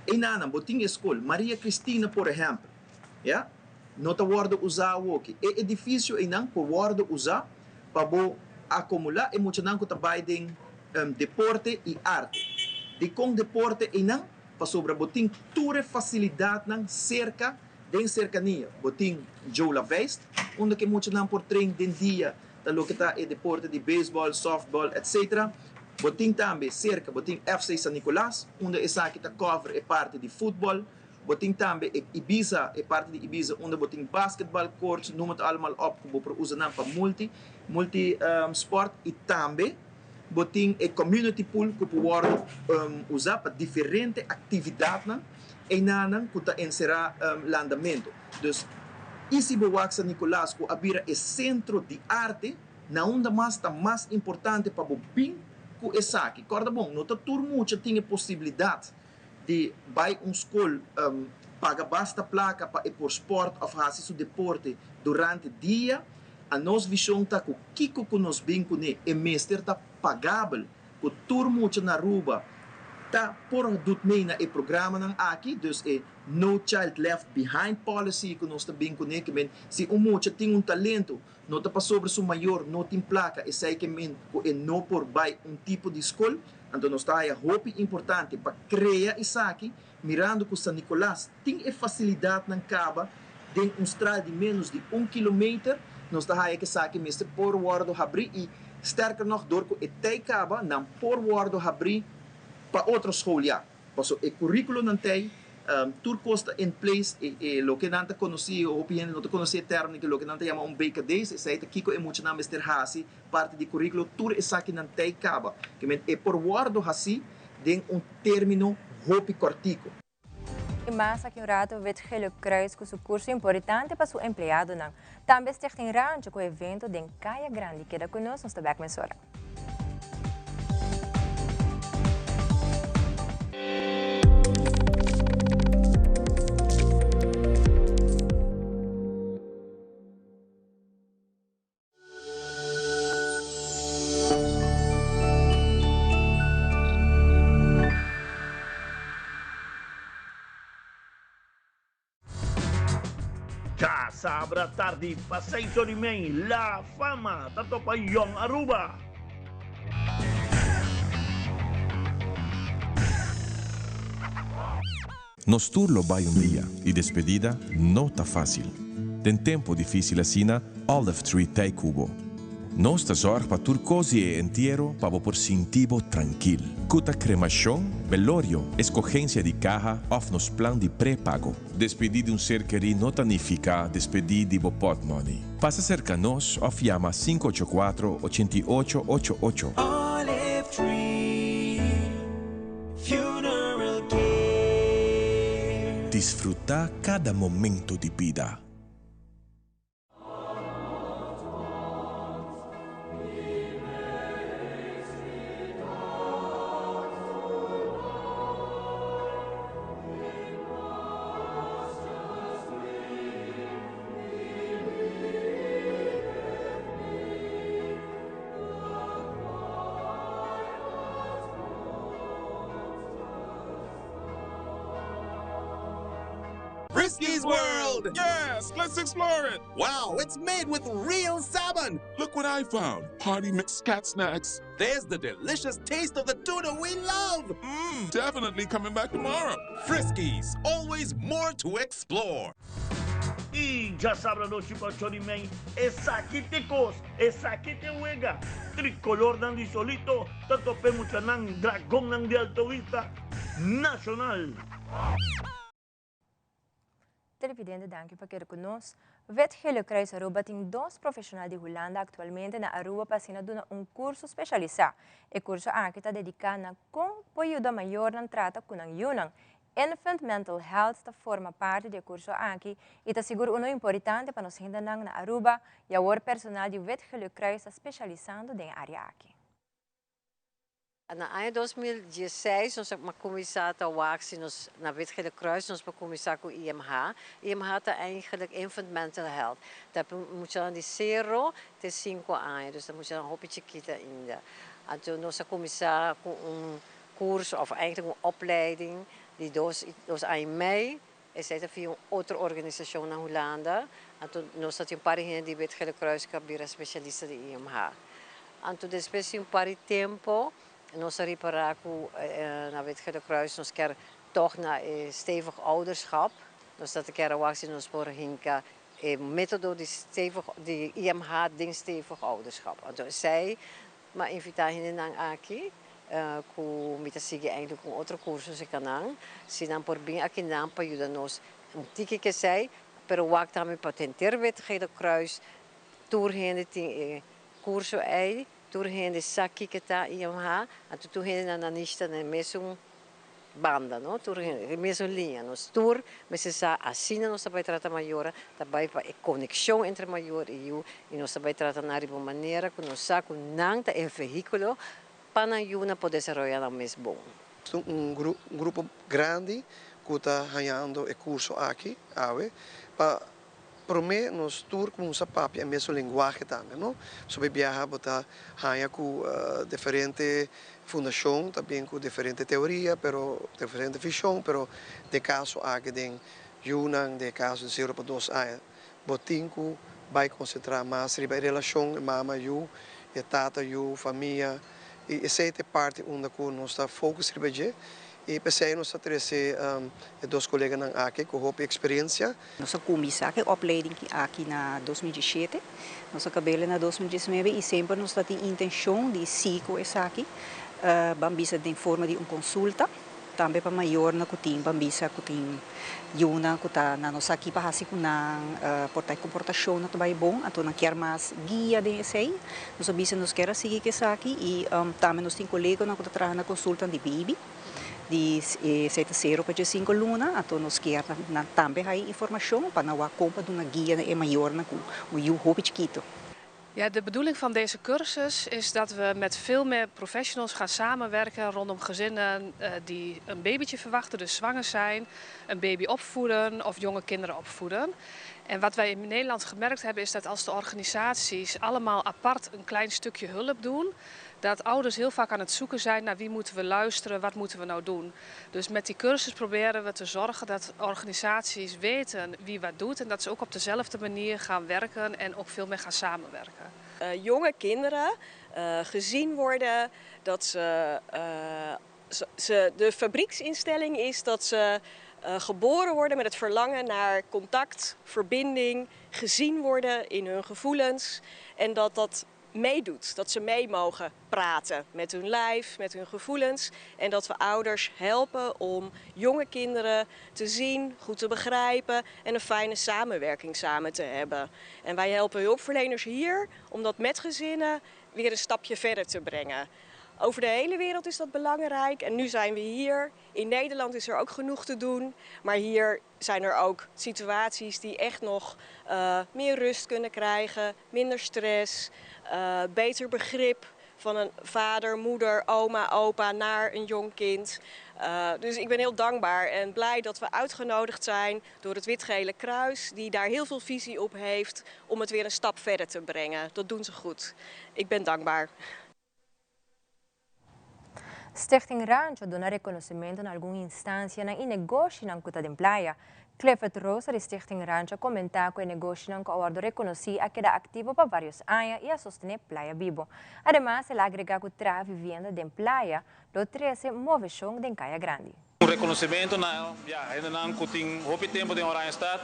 einanan bo tin e skol Maria Cristina por ehèmpel, ya, no ta wòrdu usá awoki. E edifisio einan por wòrdu usá pa bo akomulá e muchanan ku ta bai den deporte i arte. Dikon deporte einan? Pasobra bo tin tur e fasilidatnan serka Den serkania bo tin Joe Laveist, unda ku e muchanan por train den dia ta loke ta e deporte di beisbòl, sòftbòl etc. Bo tin tambe serka bo tin FC San Nicolas, unda esaki ta cover e parti di futbòl. Bo tin tambe e Ibiza, e parti di Ibiza unda bo tin basketbal courts, noem het allemaal op, ku bo por usa nan pa multi multi sport i tambe bo tin e community pool ku por wòrdu usa pa diferente aktividatnan. Einanan ku ta enserá landamentu. Dus, i si bo wak San Nicolas ku a bira e sentro di arte, na unda mas ta mas importante pa bo bin ku esaki. Kòrda bon, no ta tur mucha tin e posibilidat di bai un skol, paga basta plaka pa e por spòrt òf hasi su deporte durante dia. A nos vishon ta ku kiko ku nos bin kuné e mester ta pagabel. Ku tur mucha na Aruba ta por doet mee na e programanan aki, dus e No Child Left Behind policy ku nos ta bin kuné, ke men si un mucha tin un talento, no ta pasobra su mayor no tin plaka esei ke men ku e no por bai un tipo di skol. Anto nos ta haya hopi importante pa krea esaki, mirando ku San Nicolas tin e fasilidatnan kaba den un straal di menos di un kilometer, nos ta haya ku esaki mester por wòrdu habrí i sterker nog dor ku e tei kaba nan por wòrdu habrí pa otro skol ya. Paso e kuríkulonan tei, tur kos ta in place, e loke nan ta konosí, hopi hende no ta konosí e tèrmino ku loke nan ta yama un BKD's, esei ta kiko e muchanan mester hasi parti di kuríkulo, tur esakinan tei kaba. Ke men e por wòrdu hasí den un término hopi kòrtiku. I mas aki un rato Wit Gele Kruis ku su kurso importante pa su empleadonan. Tambe Stichting Rancho ku evento den Kaya Grandi. Keda ku nos, nos ta bek mesora. Djasabra tardi pa seis or y mei La Fama ta topa Jong Aruba. Nos tur lo bai un dia y despedida no ta facil. Den tempo dificil asina, Olive Tree t'ey cu bo. Nos ta zorg pa tur cos di e entiero pa bo por sinti bo trankil. Cu ta cremacion, belorio, escogencia di caha of nos plan di prepago. Despedi di un ser keri no ta nifica despedi di bo potmoney. Pasa cerca nos of yama 584 88 ocho ocho. Olive Tree Funeral Care. Disfruta cada momento di bida. Frisky's World! Yes, let's explore it! Wow, it's made with real salmon! Look what I found! Party mix cat snacks. There's the delicious taste of the tuna we love! Mmm, definitely coming back tomorrow. Friskies, always more to explore. I djasabra nochi pa Chori Mei, esaki t'e kos, esaki t'e wega. Trikolornan di Solito ta tope muchanan Dragonnan di Alto Vista Nashonal. Televidente danki pa keda ku nos. Wit Gele Kruis Aruba tin dos profeshonal di Hulanda aktualmente na Aruba pa asina duna un kurso speshalisá. E kurso aki ta dediká na kon por yuda mayornan trata ku nan yunan. Infant Mental Health ta forma parti di e kurso aki i ta sigur uno importante pa nos hendenan na Aruba i awor personal di Wit Gele Kruis ta speshalisando den e área aki. Na aña 2016 nos a cuminsa ta wak si nos na Wit Gele Kruis nos por cuminsa cu IMH. IMH ta eigenlijk Infant Mental Health. Ta muchanan di 0 te 5 aña, dus ta muchanan hopi chikito ainda. Anto nos a cuminsa cu un curso, of eigenlijk un opleiding di 2 aña y mei. Esey ta via un otro organisacion na Hulanda. Anto nos tin un par di hende di Wit Gele Kruis cu a bira specialista di IMH. Anto despues di un par di tempo nos a ripara cu na Wit Gele Kruis nos kier toch na stevig ouderschap. Nos ta kier wak si nos por hinca e metodo di stevig di IMH den stevig ouderschap. Anto esey m'a invita hendenan aki cu mi ta sigui eigenlijk cu otro curso si canang, si nan por bin akinan pa yuda nos un tiki cu esey, pero wak tambe pa henter Wit Gele Kruis tur hende tin e curso ey, tur hende sa kico ta IMH, anto tur hende na nanista na mesun banda, no? Tur hende, mesun liña, nos tur mester sa asina nos ta bay trata mayor, ta bay pa e conexion entre mayor y yiu, y nos ta bay trata na riba manera cu nos sa cu nan ta e vehiculo pa nan yiunan por desaroya nan mes bon. Un grupo grandi cu ta hayando e curso aki, awe, pa prome nos tur cuminsa papia e mesun lenguahe tambe, no? Sobre biaha bo ta haya cu diferente fundacion, tambe cu diferente teoria, pero diferente vision, pero den caso aki den yiunan, den caso di 0 pa 2 aña, bo tin cu bay concentra mas riba relacion mama yiu, e tata yiu, famia, y esey ta parti unda cu nos ta focus riba dje, y p'esey nos a trece dos coleganan aki cu hopi experiencia. Nos a cuminsa cu e opleiding aki na 2017, nos a cab'e na 2019 y semper nos tin intencion di sigui cu esaki, ban bisa den forma di un consulta, tambe pa mayornan cu tin, ban bisa cu tin yiunan cu ta nan no sa kico pa haci cu nan, por ta comportacion no ta bay bon, anto nan kier mas guia den esey. Nos a bisa nos kier sigui cu esaki y tambe nos tin coleganan cu ta traha na consulta di baby, di 7 0 pa 5 luna, anto nos kier na tambe haya informacion pa nan wak con pa duna guia na e mayornan cu un yiu hopi chikito. Ja, de bedoeling van deze cursus is dat we met veel meer professionals gaan samenwerken rondom gezinnen die een babytje verwachten, dus zwanger zijn, een baby opvoeden of jonge kinderen opvoeden. En wat wij in Nederland gemerkt hebben, is dat als de organisaties allemaal apart een klein stukje hulp doen, dat ouders heel vaak aan het zoeken zijn naar wie moeten we luisteren, wat moeten we nou doen. Dus met die cursus proberen we te zorgen dat organisaties weten wie wat doet en dat ze ook op dezelfde manier gaan werken en ook veel meer gaan samenwerken. Jonge kinderen gezien worden, dat ze, de fabrieksinstelling is dat ze geboren worden met het verlangen naar contact, verbinding, gezien worden in hun gevoelens en dat dat meedoet. Dat ze mee mogen praten met hun lijf, met hun gevoelens. En dat we ouders helpen om jonge kinderen te zien, goed te begrijpen en een fijne samenwerking samen te hebben. En wij helpen hulpverleners hier om dat met gezinnen weer een stapje verder te brengen. Over de hele wereld is dat belangrijk en nu zijn we hier. In Nederland is er ook genoeg te doen, maar hier zijn er ook situaties die echt nog meer rust kunnen krijgen, minder stress, beter begrip van een vader, moeder, oma, opa naar een jong kind. Dus ik ben heel dankbaar en blij dat we uitgenodigd zijn door het Wit-Gele Kruis, die daar heel veel visie op heeft om het weer een stap verder te brengen. Dat doen ze goed. Ik ben dankbaar. Stichting Rancho a duna reconocimento na algun instancianan y negoshinan cu ta den Playa. Clifford Rosa di Stichting Rancho a comenta cu e negoshinan cu a wordo reconoci a keda activo pa varios aña y a sostene Playa Bibo. Ademas, el a agrega cu traha vivienda den Playa lo trece movecion den Caya Grandi. Un reconocimento na, ja, hendenan cu tin hopi tempo den Oranjestad,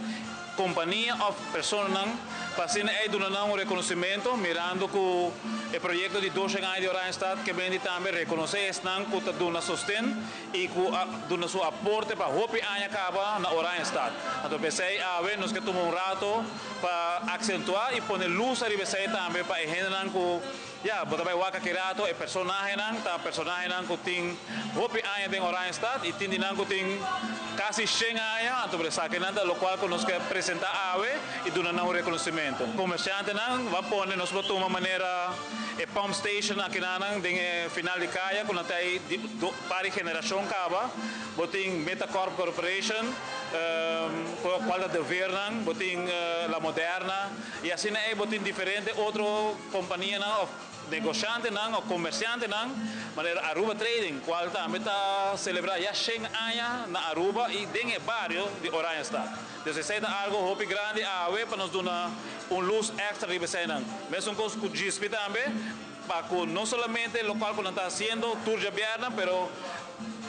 compania of personanan, pa asina ey duna nan un reconocimento, mirando cu e proyecto di 2 aña di Oranjestad cu bin tambe reconoce esnan cu ta duna sosten y cu duna su aporte pa hopi aña caba na Oranjestad. Anto p'esey awe nos kier tuma un rato pa acentua y pone luz ariba esey tambe pa hendenan cu, ja, bo ta bay wak aki rato e personahenan, ta personahenan cu tin hopi aña den Oranjestad y tin di nan cu tin Kasi shen aña, anto por esakinan ta lokual ku nos ke presentá awe i duna nan un rekonosementu. Komersiantenan ban pone nos por tuma manera e pump station akinanan den e final di kaya ku nan ta ei di par di generashon kaba. Bo tin Metacorp Corporation kual ta devernan, bo tin La Moderna i asina ei bo tin diferente otro kompanianan òf Negoshantenan o komersiantenan manera Aruba Trading kual tambe ta selebrá ya shen aña na Aruba i den e bario di Oranjestad. Dus esei ta algo hopi grandi awe pa nos duna un lus èkstra riba eseinan. Mesun kos ku Djispi tambe pa ku no solamente lokual ku nan ta hasiendo tur djabièrnè pero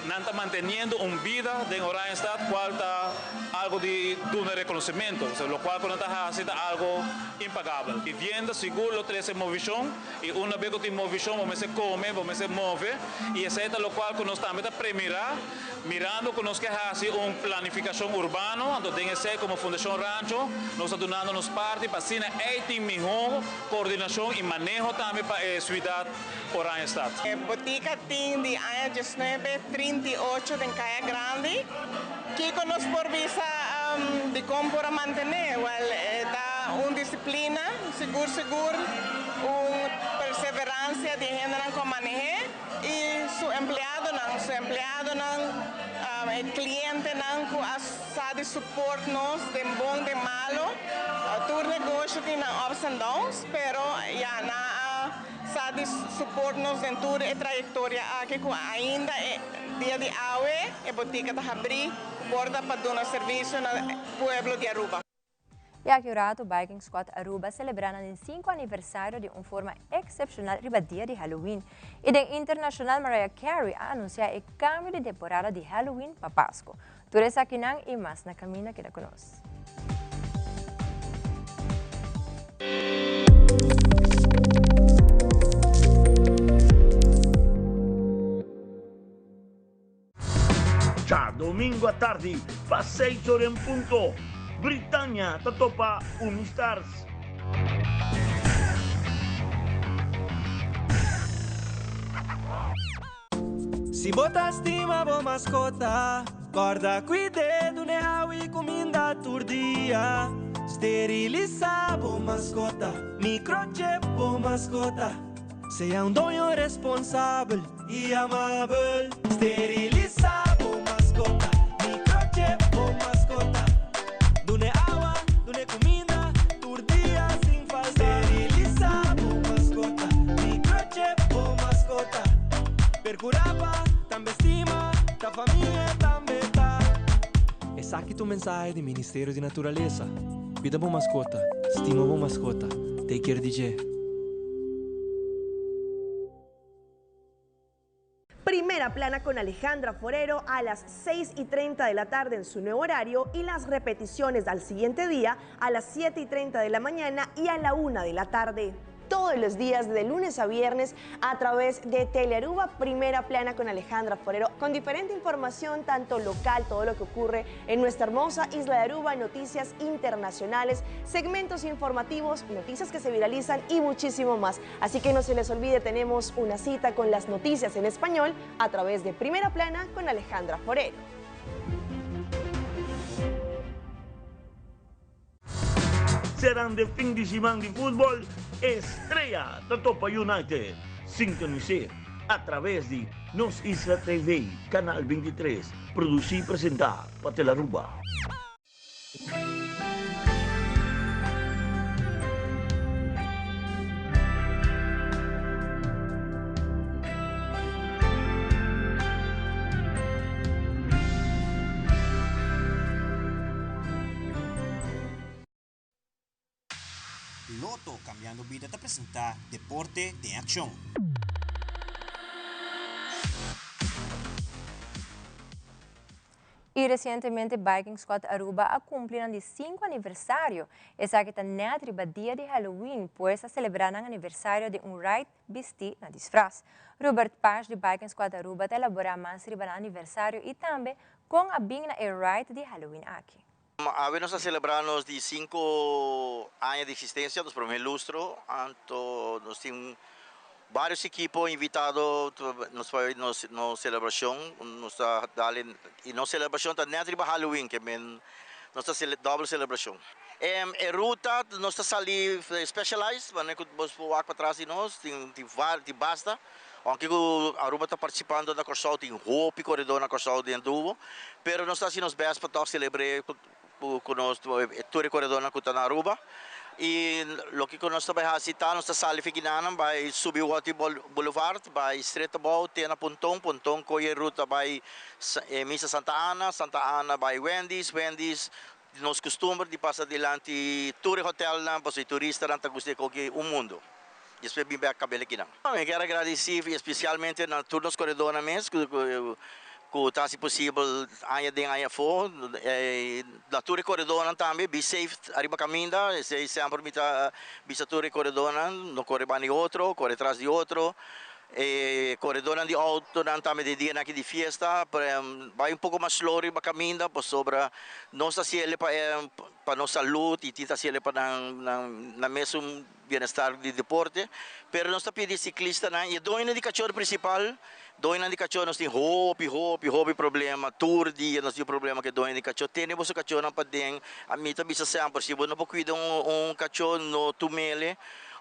Nan ta manteniendo un bida den Oranjestad cual ta algo di duna reconocimento, o sea, locual cu nan ta haci ta algo impagabel. Vivienda sigur lo trece movicion y una bes cu tin movicion bo mester come, bo mester move y esey ta locual cu nos tambe ta premira mirando cu nos ke haci un planificacion urbano, anto den esey como Fundacion Rancho nos ta dunando nos parti pa asina ey tin miho coordinacion y maneho tambe pa e ciudad. Oranjestad. E botica tin di aña diesnuebe trinta i ocho den Caya Grandi. Kico nos por bisa dicon por a mantene? Wel, e ta un disciplina, sigur sigur un perseverancia di e hendenan cu a maneh'é y su empleadonan, su empleadonan, e clientenan cu a sa di support nos den bon den malo. Tur negoshi tin nan ups and downs, pero ya nan a Sa di support nos den tur e trayectoria aki cu ainda e dia di awe e botica ta habri porta pa duna servicio na pueblo di Aruba. Y aki un rato Biking Squad Aruba celebra nan di cinco aniversario di un forma excepcional riba dia di Halloween. Y den internacional Mariah Carey a anuncia e cambio di temporada di Halloween pa Pasco. Tur esakinan y mas na caminda keda cu nos. Djadomingo atardi pa seis ora en punto, Britannia ta topa Unistars. Si bo ta stima bo maskota, kòrda kuid'é, dun'é awa i kuminda tur dia. Sterilisá bo maskota, microchip bo maskota. Sea un doño responsabel i amabel. Sterilisá bo maskota, microchip bo maskota. Dun'é awa, dun'é kuminda tur dia sin falta. Sterilisá bo maskota, microchip bo maskota. Percurá pa tambe stima, ta famia tambe ta. Esaki ta un mensahe di Ministerio di Naturalesa. Cuida bo mascota, stima bo mascota, take care di dje. Primera Plana con Alejandra Forero a las 6 y 30 de la tarde en su nuevo horario y las repeticiones al siguiente día a las 7 y 30 de la mañana y a la 1 de la tarde todos los días de lunes a viernes a través de Telearuba Primera Plana con Alejandra Forero, con diferente información, tanto local, todo lo que ocurre en nuestra hermosa isla de Aruba, noticias internacionales, segmentos informativos, noticias que se viralizan y muchísimo más. Así que no se les olvide, tenemos una cita con las noticias en español a través de Primera Plana con Alejandra Forero. Serán de fin di siman di futbol, Estrella ta topa United. Sintonis'é a traves di Nos Isla TV, Canal 23, producí y presentá pa Telaruba. Lotto Cambiando Bida ta presenta Deporte den Accion. Y recientemente Biking Squad Aruba a cumpli nan di cinco aniversario. Esaki ta net riba dia di Halloween, pues a celebra nan aniversario den un ride bisti na disfraz. Rubert Pash di Biking Squad Aruba ta elabora mas riba nan aniversario y tambe con a bin na e ride di Halloween aki. Awe nos ta celebra nos di cinco aña di existencia, nos prome lustro, anto nos tin. Varios ekipo invitado nos bai nos nos celebracion nos ta dal y nos celebracion ta net riba Halloween ke men nos ta doble celebracion. E ruta nos ta sali Specialized manera ku bos por wak patras di nos tin tin tin basta aunke ku Aruba ta participando na Kòrsou tin hopi koredor na Kòrsou den duo pero nos ta hasi nos best pa tòg celebre ku nos tur e koredornan ku ta na Aruba i loke ku nos ta bai hasi ta nos ta sali Fikinana bai subi Woti Boulevard bai Stret Abou te na Ponton, Ponton koye e ruta bai Misa Santa Ana, Santa Ana bai Wendy's, Wendy's nos kustumber di pasa dilanti tur e hotelnan pasobra e turistanan ta gusta e koki un mundu despues bin bek kabel akinan. Mi kier a gradisi espesialmente na tur nos koredornan mes ku Ku ta hasi posibel aña den aña afó. Na tur e koredónan tambe, be safe ariba kaminda. Esei semper mi ta bisa tur e koredónan, no kore banda di otro, kore tras di otro. E koredónan di outonan tambe den dianan aki di fiesta, bai un poko mas slow riba kaminda pasobra nos ta hasi el pa pa nos salud i tin ta hasi el pa nan nan mesun bienestar di deporte, pero nos ta pidi ciclistanan y e doñonan di cachor principal, doñonan di cachor nos tin hopi, hopi, hopi problema, tur dia nos tin problema cu e doño di cachor, tene boso cachornan paden, ami ta bisa semper si bo no por cuida un cachor no tumele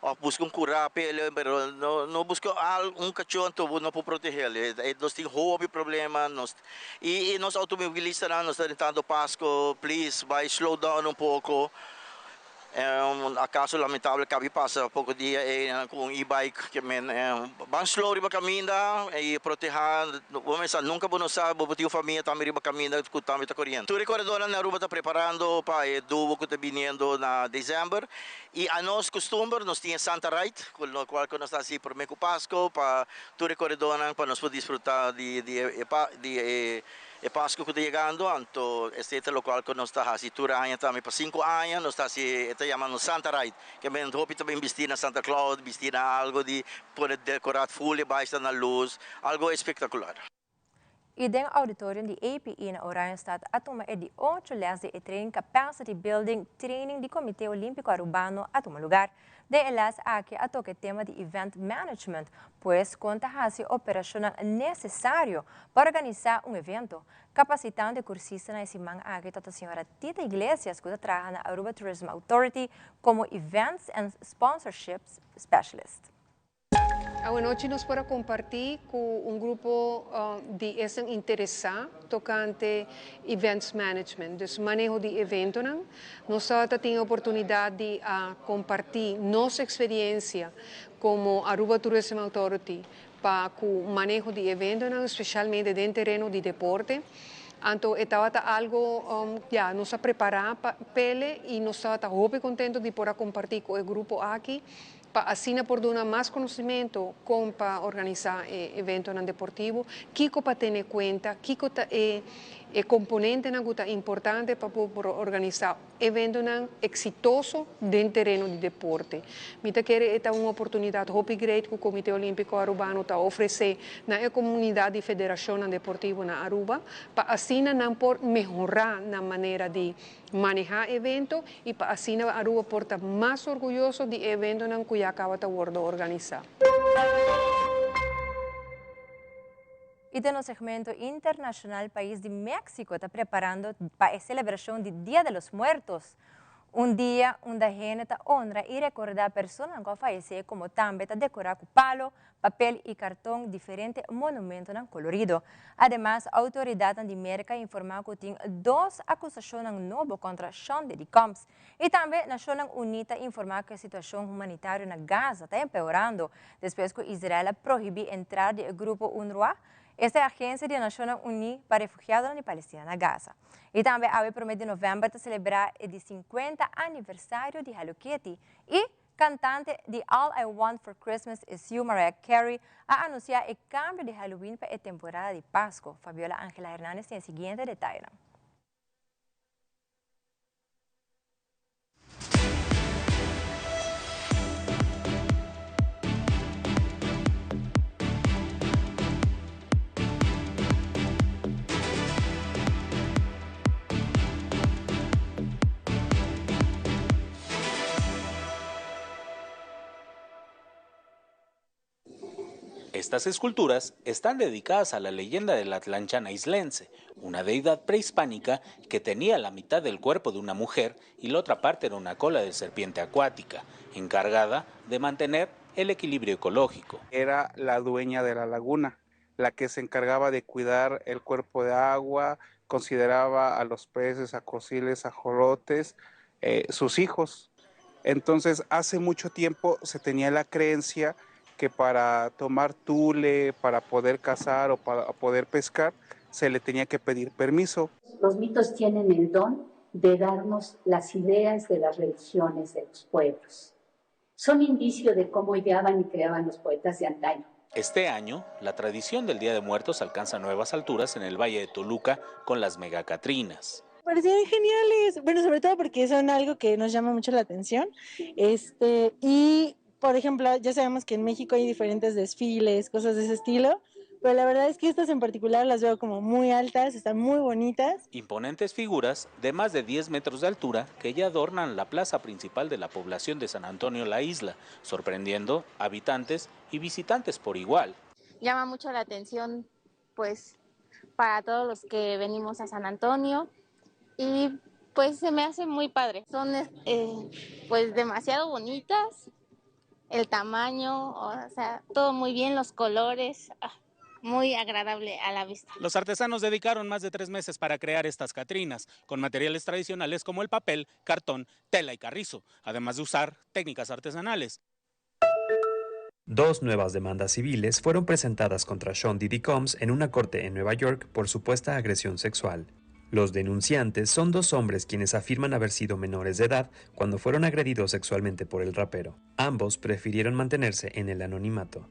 of busca un cura p'ele, pero no no busca un cachor anto bo no por protegele, nos tin hopi problema, nos y nos automobilistanan nos ta rentando Pasco, please bay slow down un poco. Un acaso lamentable cabi pasa poco dia eynan cu un e-bike ke men ban slow riba caminda y proteha bo mesa nunca bo no sa bo por tin un famia tambe riba caminda cu tambe ta coriendo. Tur e coredornan na Aruba ta preparando pa e duo cu ta biniendo na december y a nos custumber nos tin e Santa Ride cu lo cual cu nos ta haci prome cu Pasco pa tur e coredornan pa nos por disfruta di di e E Pasku ku ta yegando, anto esei ta lokual ku nos ta hasi tur aña tambe. Pa sinku aña nos ta hasi, e ta yama nos Santa Ride. Ke men hopi ta bin bistí na Santa Claus, bistí na algu di pone dekorá ful e bai sta na lus, algu espektakular. I den auditorium di APE na Oranjestad a tuma e di ocho les di e train Capacity Building Training di Comité Olimpico Arubano a tuma lugar. Den e les aki a toca e tema di Event Management, pues con ta haci operacionnan necesario pa organisa un evento. Capacitando e cursistanan e siman aki ta ta señora Tita Iglesias cu ta traha na Aruba Tourism Authority como Events and Sponsorships Specialist. Awanochi nos por a comparti cu un grupo di esnan interesa tocante events management, dus maneho di eventonan. Nos tabata tin e oportunidad di a comparti nos experiencia como Aruba Tourism Authority pa cu maneho di eventonan, specialmente den tereno di deporte. Anto e tabata algo, ya, nos a prepara pa pele y nos tabata hopi contento di por a comparti cu e grupo aki. Pa asina por duna mas conocimento con pa organisa e eventonan deportivo, kico pa tene cuenta, kico ta e e componentenan cu ta importante pa bo por organisa eventonan exitoso den tereno di deporte. Mi ta kere e ta un oportunidad hopi great cu Comite Olimpico Arubano ta ofrece na e comunidad di federacionnan deportivo na Aruba pa asina nan por mehora nan manera di Maneha evento y pa asina Aruba por ta mas orguyoso di e eventonan cu ya caba ta wordo organisa. Y den nos segmento internacional pais di Mexico ta preparando pa e celebracion di Dia de los Muertos, un dia unda hende ta honra y recorda personanan cu a fayece como tambe ta decora cu palo, papel y carton diferente monumentonan colorido. Ademas, autoridadnan di Merca a informa cu tin dos acusacionnan nobo contra Sean Diddy Combs. Y tambe Nacionnan Uni ta informa cu e situacion humanitario na Gaza ta empeorando despues cu Israel a prohibi entrada di e grupo UNRWA, esta e agencia di Nacionnan Uni pa refugiadonan di Palestina na Gaza. Y tambe awe prome di november ta celebra e di 50 aniversario di Hello Kitty y Kantante di All I Want for Christmas Is You Mariah Carey a anunsiá e kambio di Halloween pa e temporada di Pasku. Fabiola Angela Hernandez tin e siguiente detayenan. Estas esculturas están dedicadas a la leyenda de la Tlanchana islense, una deidad prehispánica que tenía la mitad del cuerpo de una mujer y la otra parte era una cola de serpiente acuática, encargada de mantener el equilibrio ecológico. Era la dueña de la laguna, la que se encargaba de cuidar el cuerpo de agua, consideraba a los peces, acociles, ajolotes, sus hijos. Entonces, hace mucho tiempo se tenía la creencia que para tomar tule, para poder cazar o para poder pescar, se le tenía que pedir permiso. Los mitos tienen el don de darnos las ideas de las religiones de los pueblos. Son indicio de cómo ideaban y creaban los poetas de antaño. Este año, la tradición del Día de Muertos alcanza nuevas alturas en el Valle de Toluca con las megacatrinas. Parecían geniales, bueno, sobre todo porque son algo que nos llama mucho la atención. Y, por ejemplo, ya sabemos que en México hay diferentes desfiles, cosas de ese estilo, pero la verdad es que estas en particular las veo como muy altas, están muy bonitas. Imponentes figuras de más de 10 metros de altura que ya adornan la plaza principal de la población de San Antonio la Isla, sorprendiendo habitantes y visitantes por igual. Llama mucho la atención, para todos los que venimos a San Antonio y se me hace muy padre. Son demasiado bonitas, el tamaño, todo muy bien, los colores, muy agradable a la vista. Los artesanos dedicaron más de 3 meses para crear estas catrinas, con materiales tradicionales como el papel, cartón, tela y carrizo, además de usar técnicas artesanales. 2 nuevas demandas civiles fueron presentadas contra Sean Diddy Combs en una corte en Nueva York por supuesta agresión sexual. Los denunciantes son 2 hombres quienes afirman haber sido menores de edad cuando fueron agredidos sexualmente por el rapero. Ambos prefirieron mantenerse en el anonimato.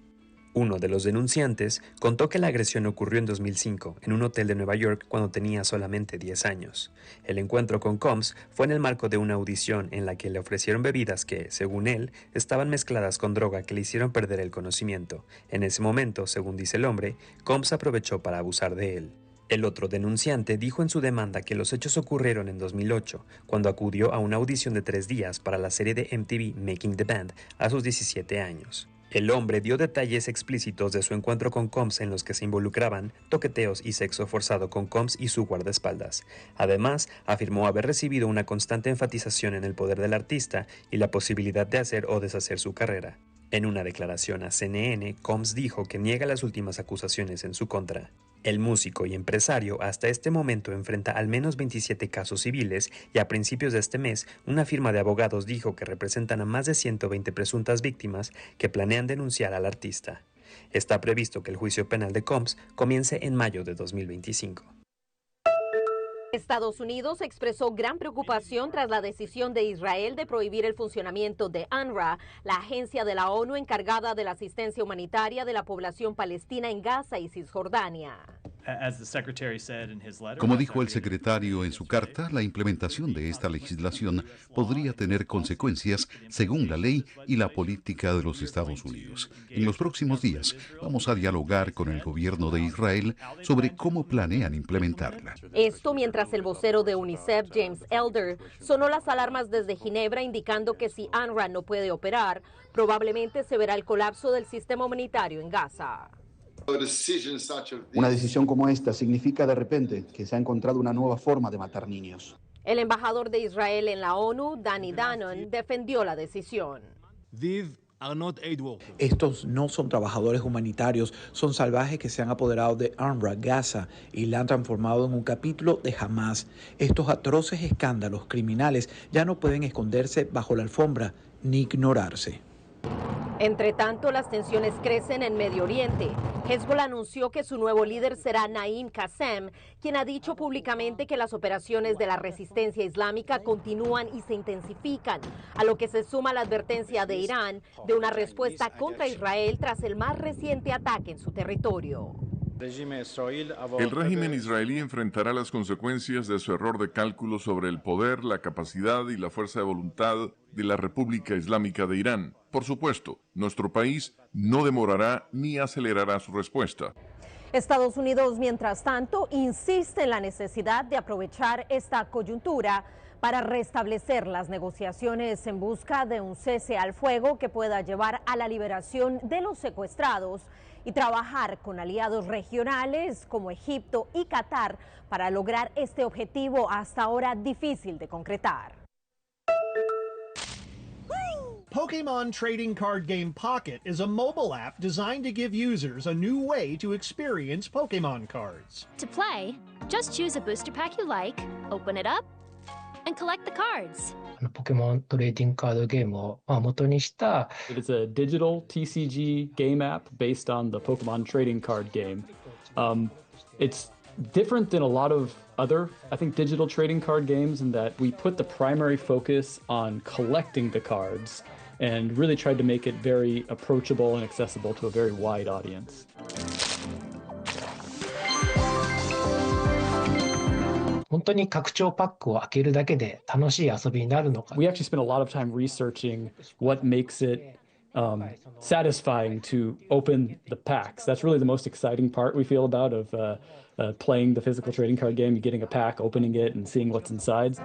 Uno de los denunciantes contó que la agresión ocurrió en 2005 en un hotel de Nueva York cuando tenía solamente 10 años. El encuentro con Combs fue en el marco de una audición en la que le ofrecieron bebidas que, según él, estaban mezcladas con droga que le hicieron perder el conocimiento. En ese momento, según dice el hombre, Combs aprovechó para abusar de él. El otro denunciante dijo en su demanda que los hechos ocurrieron en 2008, cuando acudió a una audición de 3 días para la serie de MTV Making the Band a sus 17 años. El hombre dio detalles explícitos de su encuentro con Combs en los que se involucraban toqueteos y sexo forzado con Combs y su guardaespaldas. Además, afirmó haber recibido una constante enfatización en el poder del artista y la posibilidad de hacer o deshacer su carrera. En una declaración a CNN, Combs dijo que niega las últimas acusaciones en su contra. El músico y empresario hasta este momento enfrenta al menos 27 casos civiles y a principios de este mes una firma de abogados dijo que representan a más de 120 presuntas víctimas que planean denunciar al artista. Está previsto que el juicio penal de Combs comience en mayo de 2025. Estados Unidos expresó gran preocupación tras la decisión de Israel de prohibir el funcionamiento de UNRWA, la agencia de la ONU encargada de la asistencia humanitaria de la población palestina en Gaza y Cisjordania. As the secretary said in his letter, Como dijo el secretario en su carta, la implementación de esta legislación podría tener consecuencias según la ley y la política de los Estados Unidos. En los próximos días vamos a dialogar con el gobierno de Israel sobre cómo planean implementarla. Esto mientras el vocero de UNICEF, James Elder, sonó las alarmas desde Ginebra indicando que si UNRWA no puede operar, probablemente se verá el colapso del sistema humanitario en Gaza. Una decisión como esta significa de repente que se ha encontrado una nueva forma de matar niños. El embajador de Israel en la ONU, Danny Danon, defendió la decisión. Estos no son trabajadores humanitarios, son salvajes que se han apoderado de UNRWA, Gaza, y la han transformado en un capítulo de Hamas. Estos atroces escándalos criminales ya no pueden esconderse bajo la alfombra ni ignorarse. Entre tanto, las tensiones crecen en Medio Oriente. Hezbollah anunció que su nuevo líder será Naim Qassem, quien ha dicho públicamente que las operaciones de la resistencia islámica continúan y se intensifican, a lo que se suma la advertencia de Irán de una respuesta contra Israel tras el más reciente ataque en su territorio. El régimen israelí enfrentará las consecuencias de su error de cálculo sobre el poder, la capacidad y la fuerza de voluntad de la República Islámica de Irán. Por supuesto, nuestro país no demorará ni acelerará su respuesta. Estados Unidos, mientras tanto, insiste en la necesidad de aprovechar esta coyuntura para restablecer las negociaciones en busca de un cese al fuego que pueda llevar a la liberación de los secuestrados y trabajar con aliados regionales como Egipto y Qatar para lograr este objetivo hasta ahora difícil de concretar. Pokemon Trading Card Game Pocket is a mobile app designed to give users a new way to experience Pokemon cards. To play, just choose a booster pack you like, open it up, and collect the cards. ポケモントレーディングカードゲームをまあ元にした It's a digital TCG game app based on the Pokemon trading card game. It's different than a lot of other, I think, digital trading card games in that we put the primary focus on collecting the cards and really tried to make it very approachable and accessible to a very wide audience. 本当に拡張パックを開けるだけで楽しい遊びになるのか。 We actually spent a lot of time researching what makes it satisfying to open the packs. That's really the most exciting part we feel about of playing the physical trading card game, getting a pack, opening it, and seeing what's inside.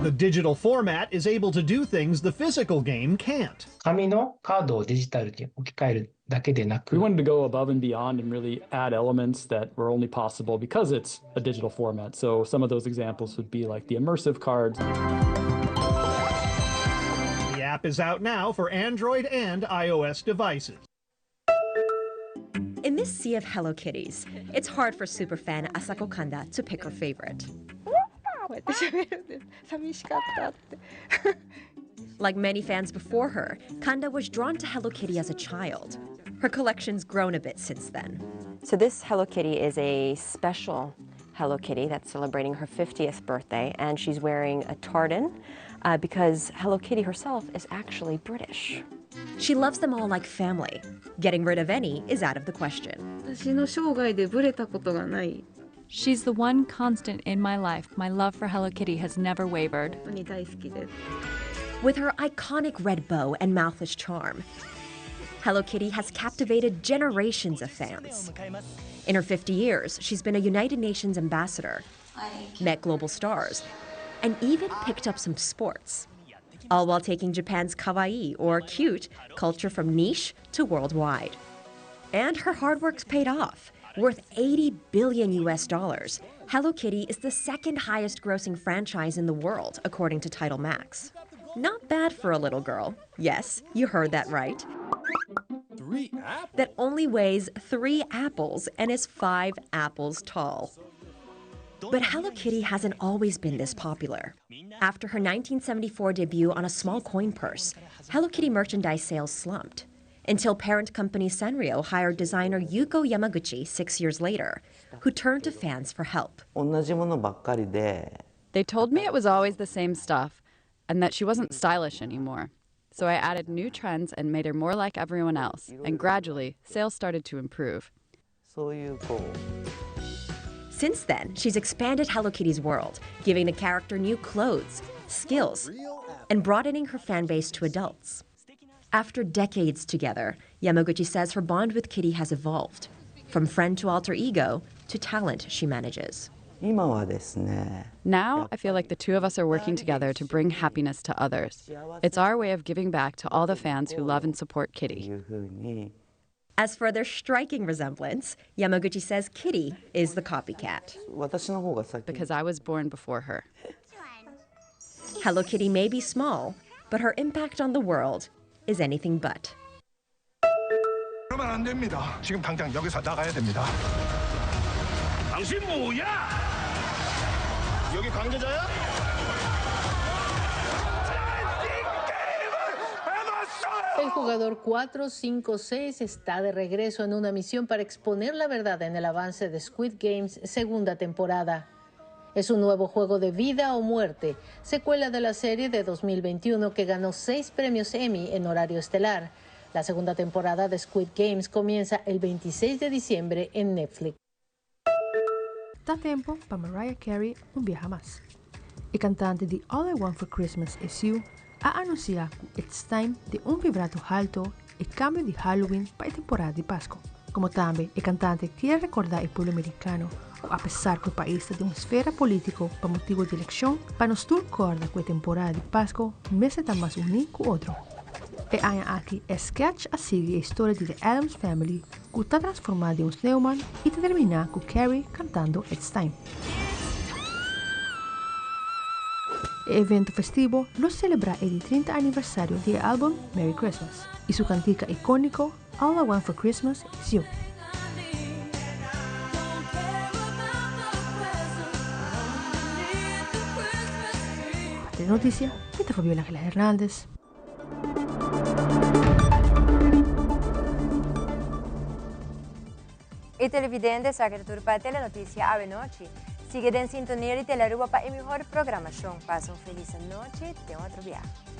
The digital format is able to do things the physical game can't. 紙のカードをデジタルに置き換えるだけでなく We wanted to go above and beyond and really add elements that were only possible because it's a digital format. So some of those examples would be like the immersive cards. The app is out now for Android and iOS devices. In this sea of Hello Kitties, it's hard for superfan Asako Kanda to pick her favorite. こうやって喋るんです寂しかったって。 Like many fans before her, Kanda was drawn to Hello Kitty as a child. Her collection's grown a bit since then. So this Hello Kitty is a special Hello Kitty that's celebrating her 50th birthday, and she's wearing a tartan because Hello Kitty herself is actually British. She loves them all like family. Getting rid of any is out of the question. 私の生涯でブレたことがない。 She's the one constant in my life. My love for Hello Kitty has never wavered. 本当に大好きです。 With her iconic red bow and mouthless charm, Hello Kitty has captivated generations of fans. In her 50 years, she's been a United Nations ambassador, met global stars, and even picked up some sports. All while taking Japan's kawaii, or cute, culture from niche to worldwide. And her hard work's paid off. Worth 80 billion US dollars, Hello Kitty is the second highest grossing franchise in the world, according to Title Max. Not bad for a little girl. Yes, you heard that right. Three apples? That only weighs three apples and is five apples tall. But Hello Kitty hasn't always been this popular. After her 1974 debut on a small coin purse, Hello Kitty merchandise sales slumped until parent company Sanrio hired designer Yuko Yamaguchi 6 years later, who turned to fans for help. 同じものばっかりで They told me it was always the same stuff and that she wasn't stylish anymore. So I added new trends and made her more like everyone else, and gradually, sales started to improve. そういうこう Since then, she's expanded Hello Kitty's world, giving the character new clothes, skills, and broadening her fan base to adults. After decades together, Yamaguchi says her bond with Kitty has evolved from friend to alter ego to talent she manages. 今はですね Now, I feel like the two of us are working together to bring happiness to others. It's our way of giving back to all the fans who love and support Kitty. いうふうに As for their striking resemblance, Yamaguchi says Kitty is the copycat. 私の方が先 Because I was born before her. Hello Kitty may be small, but her impact on the world is anything but. 그러면 안 됩니다. 지금 당장 여기서 나가야 됩니다. 당신 뭐야? 여기 관계자야? El jugador 456 está de regreso en una misión para exponer la verdad en el avance de Squid Games segunda temporada. Es un nuevo juego de vida o muerte, secuela de la serie de 2021 que ganó seis premios Emmy en horario estelar. La segunda temporada de Squid Games comienza el 26 de diciembre en Netflix. Ta tempu pa Mariah Carey un biaha mas. E kantante di All I Want for Christmas Is You a anunsiá ku It's Time di un vibrato haltu. e cambio di Halloween pa e temporada di Pasco. Como tambe e cantante kier recorda e pueblo Mericano cu apesar cu e pais ta den un sfera politico pa motibo di eleccion, pa nos tur corda cu e temporada di Pasco mester ta mas uni cu otro. E aña aki e sketch a sigui e historia di The Addams Family cu ta transforma den un sneeuwman y ta termina cu Carrie cantando It's Time. E evento festivo lo celebra e di 30 aniversario di e album Merry Christmas y su cantica iconico All I Want for Christmas Is You. Pa Telenoticia, mi ta Fabiola Angela Hernandez. E televidente sa que tur pa Telenoticia awe nochi. Sigue den sintonia di Telearuba pa e mihor programacion. Pasa un feliz nochi, te un otro biaha.